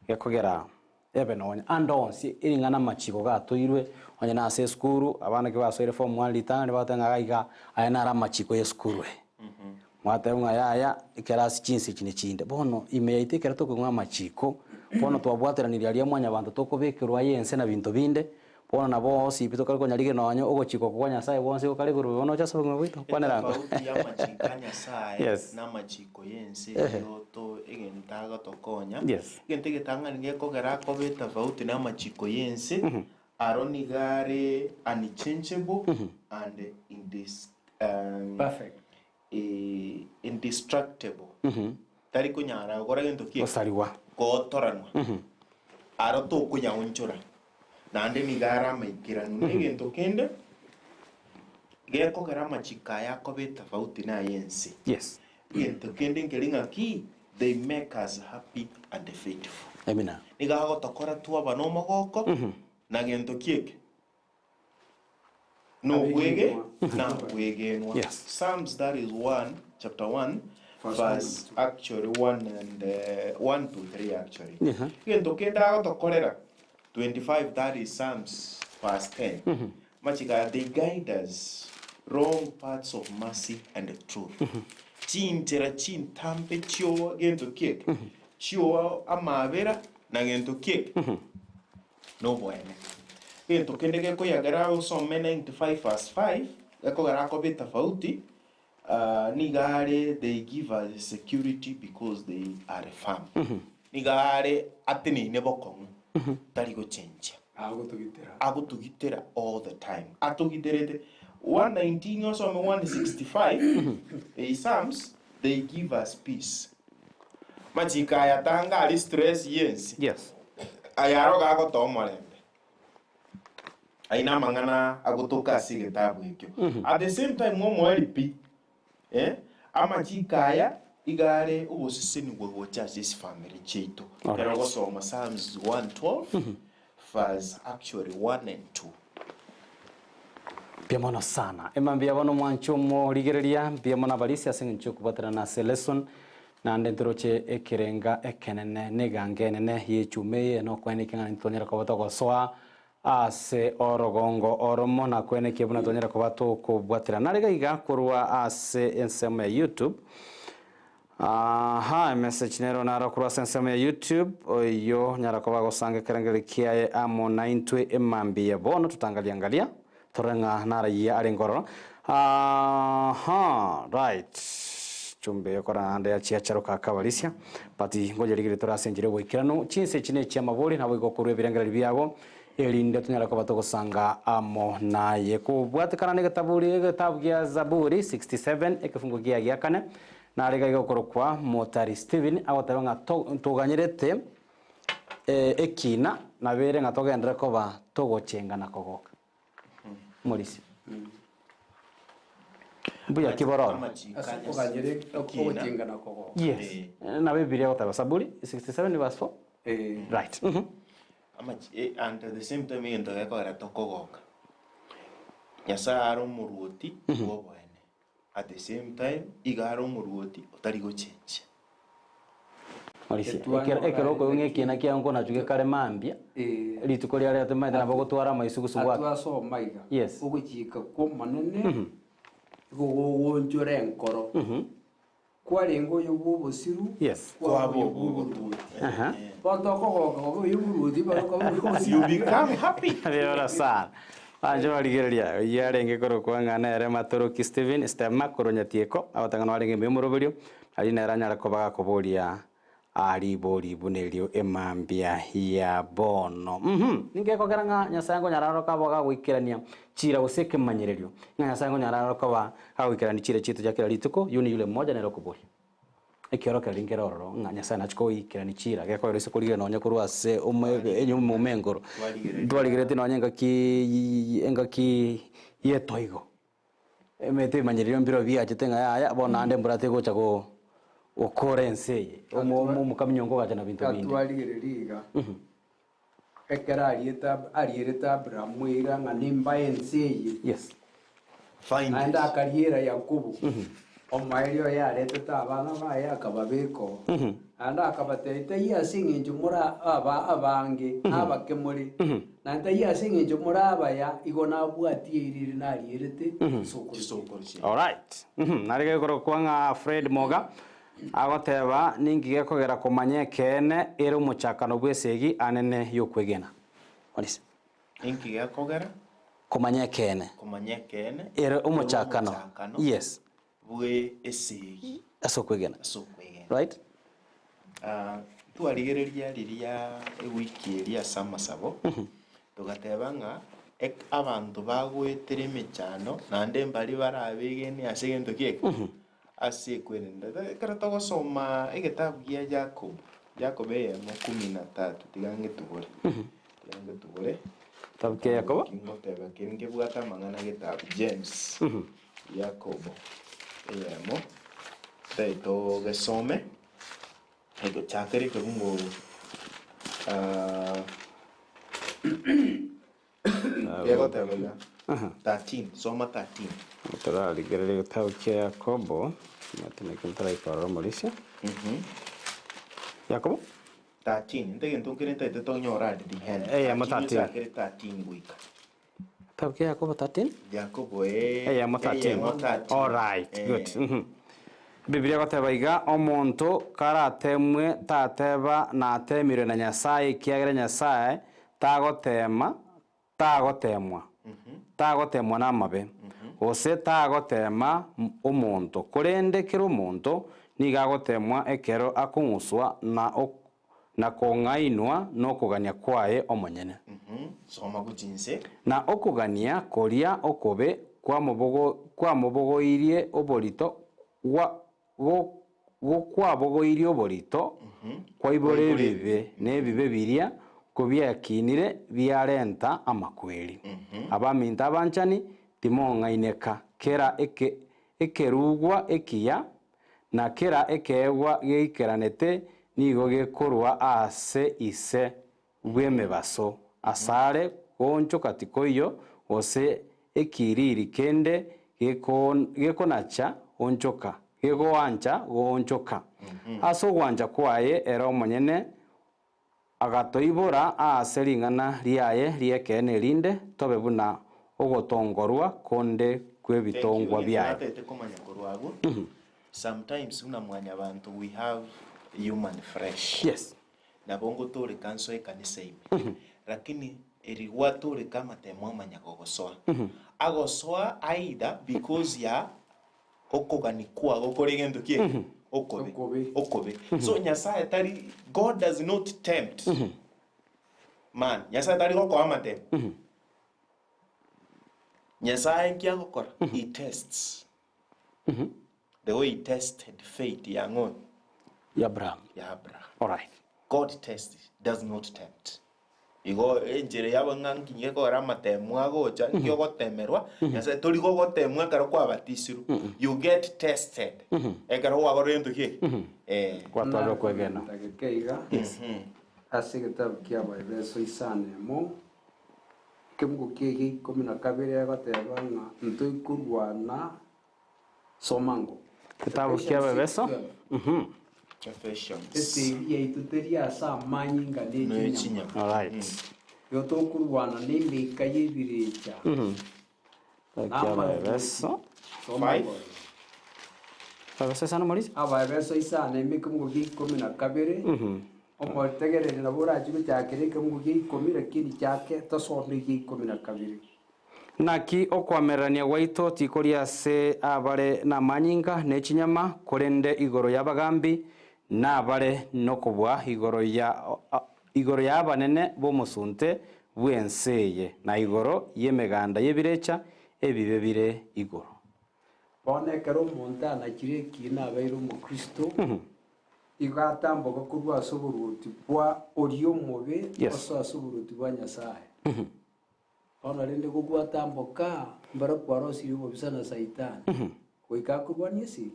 Gekogera ebe nonya ande onsi ering'ana amachiko gatoirwe onye nase esukuru abana ki basoire form one ritang'ani bagoteba ng'a iga iga aya naro amachiko ya esukuru eye. Mwateba ng'a yaya ekerasi chinsa echi ne chinde. Bono ime yaito ekero tokong'ua amachiko bono twabwateranirie aria mwanyabanto tokobekerwa aye ense na binto binde Bono nabo onsi pi tokare konyarigia nonya ogochika okwo kwa Nyasae gwonsi gokare igoro bono oche ase obogima bwaito. Kwanera ango. Etofauti y'amachiko a Nyasae Yes. na amachiko y'ense Ehe. eyio to egento agotokonya. Yes. Egento egetang'ani gekogera akoba etofauti na amachiko y'ense, aro nigo are unchangeable and indis Perfect. indestructible. Tari konyara gokora gento ki? Gosarigwa. Gootoranwa. Aro tokonyaonchora. Naende nigo are amaikeranu. Na egento kende, gekogera amachiko aya akoba etofauti na ay'ense. Yes. Egento kende nkeri ng'aki, they make us happy and faithful. Amina. Nigo agotokora twaba nomogoko, na gento ki eke? Nobwege na bwegenwa. Yes. Psalms that is 1 chapter 1 verse actually 1 and 1 to 3 actually. Yeah. Egento kende agotokorera 25 that is Psalms verse 10. Machika they guide us wrong paths of mercy and truth. Chinchera chintambe chio gento kieke chio amabera na gento kieke noboene. Egento kende gekoyagera osome 95 verse 5, gekogera akoba etofauti, nigo are they give us security because they are firm. Nigo are ateneine bokong'u, tari gochenchia. Agotogitera. Agotogitera all the time. Atogiterete 119 osome 165, the Psalms, they give us peace. Machiko aya tanga aria stress yensi. Yes. Aya aro gagotoa omorembe. Ayio namang'ana agotoka ase egetabu ekio. At the same time omoerio pi, eh, amachiko aya iga are ogosesenigwa gocha ase chifamiri chiaito. Alright. Ekero ogosoma Psalms 112 verse actually 1 and 2. Mbuya mono sana. Ema mbuya bono mwanche omorigereria, mbuya mono abarisia ase eng'encho y'okobwaterana ase lesson, naende ntoroche ekerenga ekenene na eganga enene y'echuma eye nokwenekia ng'a ntitonyara koba togosoa ase orogongo oromo na kwenekia buna twanyara koba tokobwaterana. Nare iga iga korwa ase ensemo ya YouTube. Aha, emessage nero naro korwa ase ensemo ya YouTube, oyio nyara koba agosanga ekerengererio kiaye amo naintwe emambia bono totangaliangalia torore ng'a narayia arenge ororo. Aha, right. Chumbe ekora naende yachia charoka akabarisia, but ngoyerigereria tore ase enchera y'oboikeranu. Chinsa echi nechiamabori naboigo okorua ebirengererio biabo erinde tonyare koba togosanga amo naye. Kobwatekana na egetaburi egetabu gia Zaburi 67 ekefungo gia gia kane, Nare iga igokorokwa Motari Stephen agoteba ng'a ntoganyerete ekina nabere ng'a togenderere koba togochenga na kogoka. Morisia. Mbuya ki bororo? Ase okoganyera ogochenga na kogoka. Yes. Nabo Ebibilia egoteba Saburi 67 verse 4. Right. And at the same time egento gekogera tokogoka. Nyasaye are omoruoti bw'oboene. At the same time iga are omoruoti otari gochenchia. Morisia, ekero ekero okoigwa ng'a ekiina kiao nkonachu gekare mambia, Eh. rituko riria rero tomaete nabo ogotwara amaisugusu gwake. Atwasoma iga, Yes. ogochika kw'Omonene igo gogoonchora enkoro. Kwarenge oyo bw'obosiru, Yes. kwaba oyo bw'oboruoti. Aha. Bono tokogoka koba oyo bw'oboruoti, baroka bw'obosiru. You become happy. Riora sana. Banche barigereria, oyio arenge korokwa ng'a nere Matoroki Stephen Stema korwa Nyatieko, agoteba ng'a nwarenge mbuya omoroberio, aria nere anyare koba gakoboria ribori buna erio emambia ya bono. Uhum, ninki gekogera ng'a Nyasae nkonyara aroro koba gagoikerania chiira gose ekemanyererio, ng'a Nyasae nkonyara aroro koba gagoikerania chiira chiaito chia kera rituko, yuni yule mmoja nere okoboria. Ekiorokererio nkere ororo ng'a Nyasae nachie koikerania chiira, gekogera ase korigereria nonye korwa ase omo- enyomba enkoro, ntwarigereretie nonye engaki engaki y'etoigo. Emete ebimanyererio mbirobio biachete ng'a yaya, bono naende embura tegocha go gokora ense eye, omo omo omokaminyo ngogacha na binto binde. Gatwarigereria iga, ekero ariete Ab- arierete Abrahamu eira ng'a nimbae ense eye, Yes. Find naende it. akariera Yakobo, omoerio oye aretete abana baye akababeka oo. Naende akabatebia, Taiyo ase eng'encho more aba abange, na abake more, naende taiyo ase eng'encho more abaya, igo nabwatie eira ere narierete chisokoro chiaino. Chisokoro chiaino. Alright. Nare gekorokwa ng'a Fred Moga, agoteba, Ninki gekogera komanya ekeene ere omochakano bw'esegi anene y'okwegena? Orisia. Ninki gekogera? Komanya ekeene. Komanya ekeene. Ere omochakano. Yes. Bwe esegi. Ase okwegena. Ase okwegena. Right? Ah, twarigereria riria ewiki eria ase amasabo, togateba ng'a ek- abanto bagoetera emechando naende mbari barabegene ase egento kieke, ase ekwenena. Ekero togosoma egetabu gia Jacob, Jacob eyemo kumi na tatu, tiga ngetugore, tiga ngetugore. Getabu kia Yakobo. Ngoteba keri nkebwate amang'ana getabu James. Yakobo eyemo, tari togesome, egochakera ekebungo gegoteba iga, 13, soma 13. Torarigereria egetabu kia Yakobo, omanyete naki ntaraika ororo omorisia. Yakobo? 13, nte egento nkere ntaete tonyore at the end. Eyemo 13. Echakere 13 goika. Getabu kia Yakobo 13? Yakobo eh, Eyemo 13. eyemo 13. Alright, Eh. good. Mhm. Bibilia egoteba iga, Omonto karatemwe tateba natemirwe na Nyasae, ekiagera Nyasae tagotema tagotemwa, tagotemwa namabe, gose tagotema omonto, korende kera omonto nigo agotemwa ekero akong'uswa na ok na kong'ainwa nokogania kwaye omonyene. Soma gochia inse. Na okogania koria okobe kwamobogoirie oborito, gokwabogoirie oborito, kwaibora ebibe, na ebibe biria kobiakinire biarenta amakweri. Abaminto abanchani, timong'aineka, kera ekerugwa ekiya Na kera ekeegwa geikeranete nigo gekorwa aase Ise bw'emebaso, asare goonchoka tikoiyo, gose ekiriri kende gekonacha goonchoka, gegoancha goonchoka. Ase ogwancha kwaye ere omonyene Agatoibora aase ring'ana riaye ri'ekeene erinde tobe buna ogotongorwa konde kw'ebitongwa Thank you. biaye. Natete komanya korwa abwo. Sometimes buna mwanyabanto we have human flesh. Yes. Nabo ngotoreka nsoe ekanisa ime. Lakini eri gwatoreka amatemo amanya gogosoa. Agosoa either because ya okogani kwago kore egento ki eke? Okobe. Okobe. Okobe. So Nyasaye tari, God does not tempt man. Nyasaye tari gokoa amatemo. Nyasaye nki agokora? He tests. The way he tested faith ya ng'o? Ya Abraham. Ya Abraham. Alright. God tests, does not tempt. Igo enchera yabo ng'a nkinye kogera amatemwa agocha, nki ogotemerwa, Nyasae tori gogotemwa ekero kwabatisirwe, you get tested ekero gwagorire gento ki eke? Eh. Gwatwarire okwegena. Ndageka iga ase egetabu kia Abaefeso isano emo, ekebugu kia egia ikomi na kabere egoteba ng'a ntoikorwana soma ngo. Getabu kia Abaefeso. Ephesians. Esegi yaito teri ase amanyinga ne Ne chinyama. chinyama. Alright. Igo tokorwana na emeika y'ebirecha. Abaebeso. Soma Five. bono. Abaebeso isano Morisia? Abaebeso isano ime ekemungo gia ikomi na kabere. Omotegereri nabo orache gochakera ekemungo gia ikomi lakini chake tosome egia ikomi na kabere. Naki okoamererania gwaito tikori ase abare namanyinga ne chinyama, korende igoro y'abagambi, na abare nokobua igoro ya igoro y'abanene b'omosunte bw'ense eye, na igoro y'emeganda y'ebirecha ebibe bire igoro. Bono ekero omonto anachire ekiina abeire omokristo, igo atamboka korwa ase oboruoti bwa oria omobe Yes. osoe ase oboruoti bwa Nyasaye. Bono rende gogwatamboka, mbara kwarosirie obobisa na Saitani, goika akorwanie esegi.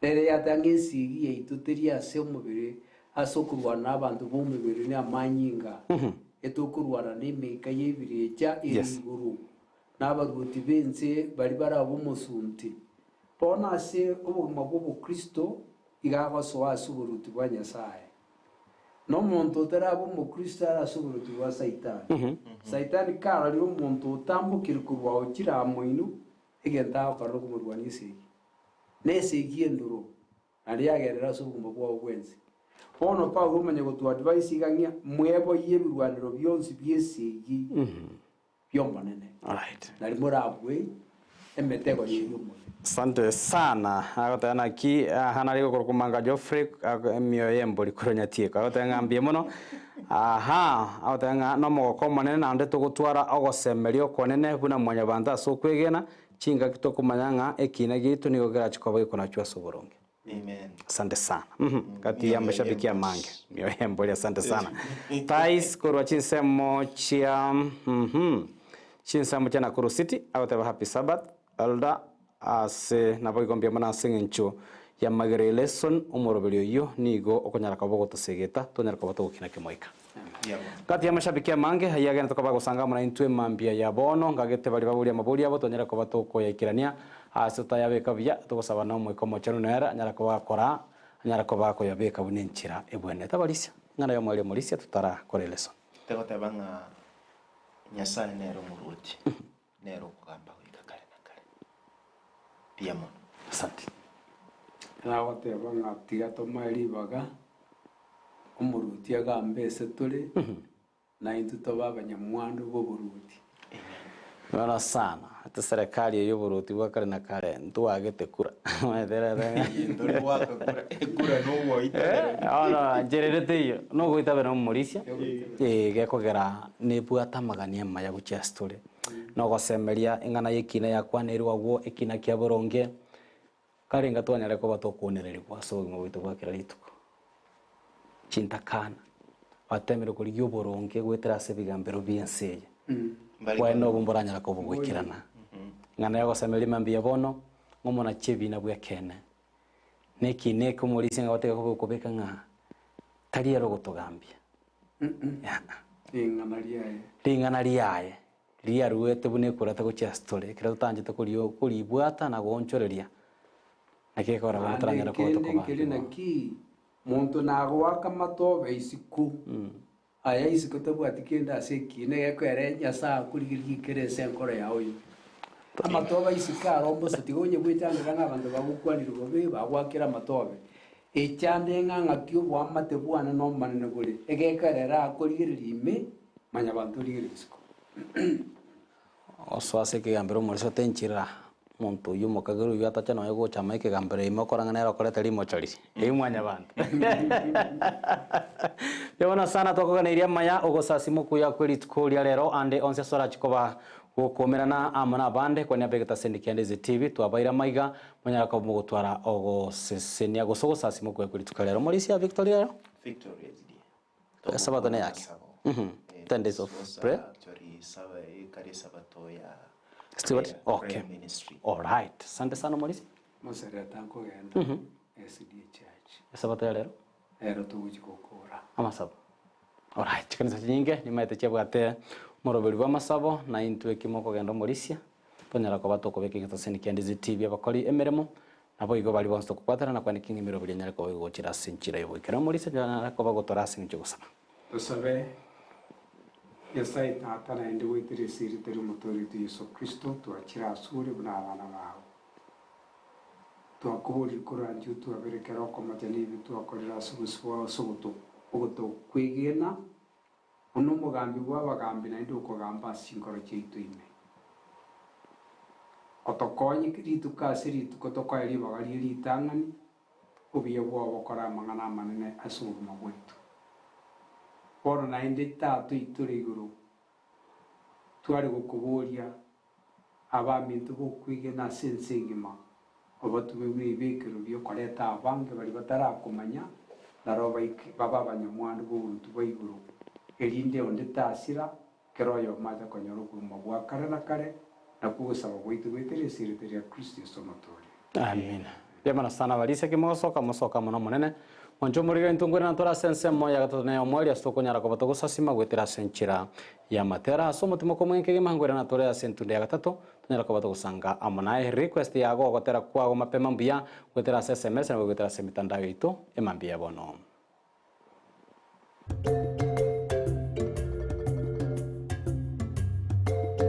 Nere yatang'a esegi yaito teri ase omobere ase okorwana na abanto b'omobere na amanyinga, etokorwana na emeika y'ebirecha ere Yes. igoro, na abaruoti b'ense baria bare ab'omosunte. Bono ase obogima bw'obokristo iga agosoa ase oboruoti bwa Nyasae. Na omonto otarabe omokristo are ase oboruoti bwa Saitani. Saitani karorire omonto otambokire korwa ochire amo inwe, egento agokora nokomorwania esegi. Na esegi endoro, naende yagenderera ase obogima bwao bwensi. Bono Paulo omanye gotoadvise iga ng'a mweboyie ebirwanero bionsi bi'esegi bi'Omonene, Alright. nari morabue emetego y'ey'omobe. Asante sana. Agoteba naki aha nari gokorokwa Manga Geoffrey emioyo y'embori korwa Nyatieko. Agoteba ng'a mbuya mono. Aha, agoteba ng'a nomogoko omonene naende togotwara ogosemeria okonene buna mwanyabanto ase okwegena, chingaki tokomanya ng'a ekina giaito nigo kerache koba gekonachwa ase oboronge. Amen. Asante sana. Kati ya mashabiki amange. Mioyo y'embori asante sana. Tais korwa chinsemo chia chinsemo chia Nakuru City agoteba happy Sabbath Elder ase nabo igo mbuya mono ase eng'encho ya magere lesson omoroberi oyio nigo okonyara koba ogotosegeta tonyare koba togokina kemoika. Yeah. Kati ya mashabiki amange ayio agende tokoba gosanga amo naintwe mambia ya bono ngagete baria baboria amabori abo tonyare koba tokoyaikerania ase totayabeka buya togosaba na omoika omochenu nere anyare koba akora anyare koba akoyabeka buna enchera ebwenerete. Abarisia, ing'ana y'omoerio omorisia totarakora eleson. Tegoteba ng'a Nyasaye nere omoruoti, nere okogamba goika kare na kare. Mbuya mono. Asante. Nagoteba ng'a tiga tomoe ribaga, omoruoti agambe ase tore, na intwe tobe abanyamwando b'oboruoti. Bono sana, ase serikali eye y'oboruoti bwa kare na kare ntwagete kura. Tori goaka kura, ekura nogoitabera. Bono nchererete eyio, nogoitabera omorisia, eh, gekogera nebwate amagani amaya gochia ase tore. Nogosemeria eng'ana y'ekina yakwanerwe agwo, ekina kia boronge, karenga twanyare koba tokwonererigwa ase obogima bwaito bwa kera rituko. Chintakana, batemire korigia oboronge goetera ase ebigambero bi'ense eye. Mbari Bwaye nobo mboranyara koba ogoikerana. Ng'ana yogosemeria mambia bono, ng'omonachi ebina bw'ekeene. Na ekina eke omorisia ng'a goteba kobe okobeka ng'a tari ere ogotogambia. Aa. Ring'ana riaye. Ring'ana riaye riaruete buna ekurata gochia ase tore, ekero totanchete korio koribwata na goonchoreria, naki gekogera bono Naende toranyare koba ekende nkere tokobambigwa. naki, monto nagoaka amatobe isiko, aya isiko tabwati kende ase ekiina gekoera Nyasae akorigereria kere ase enkoro yao ime. Amatobe aisiko aro mbosa tiga onye gwechandera ng'a abanto bagokwanire bobe bagoakera amatobe. Echande ng'a ng'aki oboamate bwane na Omonene bore, egekero ere akorigereria ime, manya abanto origereria isiko. Osoa ase ekegambero omorisia otenchera omonto oyio omokagera oyio atache nonya gocha amo ekegambero ime okora ng'a nere okorete rimocho riria. Eyio mwanyabanto. Mbuya mono sana twakoganeirie amaya ogosasima okuya kwe rituko ria rero ande onsi ase orache koba gokomerana amo na abande kwania abegete ase Endikia Ndizi TV twabaire amaiga monyare koba mogotwara ogosesenia gose ogosasima okuya kwe rituko ria rero. Morisia Victory rero? Victory SDA. Esabato ne yake. 10 days of prayer. Actually, saba ekare sabato ya Stewart? prayer, Okay. prayer ministry. All right. Asante sana Morisi. Mosereta nkogenda SDA Church. Esabato ya rero. Ero togochi gokora. Amasabo. Alright, chikanisa chinyinge nimaete chiabwate omoroberi bw'amasabo na intwe ekimo okogenda omorisia tonyara koba tokobeka egetoseni kia Ndizi TV abakori emeremo. Naboigo baria bonsi tokobwatana na kwaneka eng'imero buria nyare koba egochera ase enchera y'oboikeranu omorisia nyare koba gotora ase eng'encho y'ogosaba. Tosabe, Nyasae Tata, naende goetera ase erieta ri'Omotoori oito Yeso Kristo, twachire asore buna abana bao. Twakoborire korandia otwabere kera okomocha na ebibe twakorire ase obosio bwao ase ogotokwegena, buna omogambi bw'abagambi naende okogamba ase chinkoro chiaito ime. Otokonye rituko ase rituko tokoe ribaga rie ritang'ani, obuya bwao bokore amang'ana amanene ase obogima bwaito. Bono naende Tata oito ore igoro, tware gokoboria abaminto b'okwegena ase ense engima, obatome buna ebibekero bi'okoreta abange baria batarakomanya, naro baike babe abanyamwando b'oboruoti bwa igoro, erinde onde tasira, kera oyomo ache konyora obogima bwa kare na kare, nakwo ogosaba gwaito goetera ase erieta ria Kristo Yeso Omotooria. Amina. Mbuya mono sana abarisia ki mogosoka, mosoke amo n'Omonene. Mwanche omorero intwe nkoirana tore ase ensemo ya gatato na ey'omoerio ase tokonyara koba togosasima goetera ase enchera y'amatera. Ase omotima okomweng'e kegima nkoirana tore ase entundo ya gatato tonyare koba togosanga amo naye. Request yago ogotera kwago mapema mbuya goetera ase sms nabo goetera ase emitandao yaito emambia ya bono.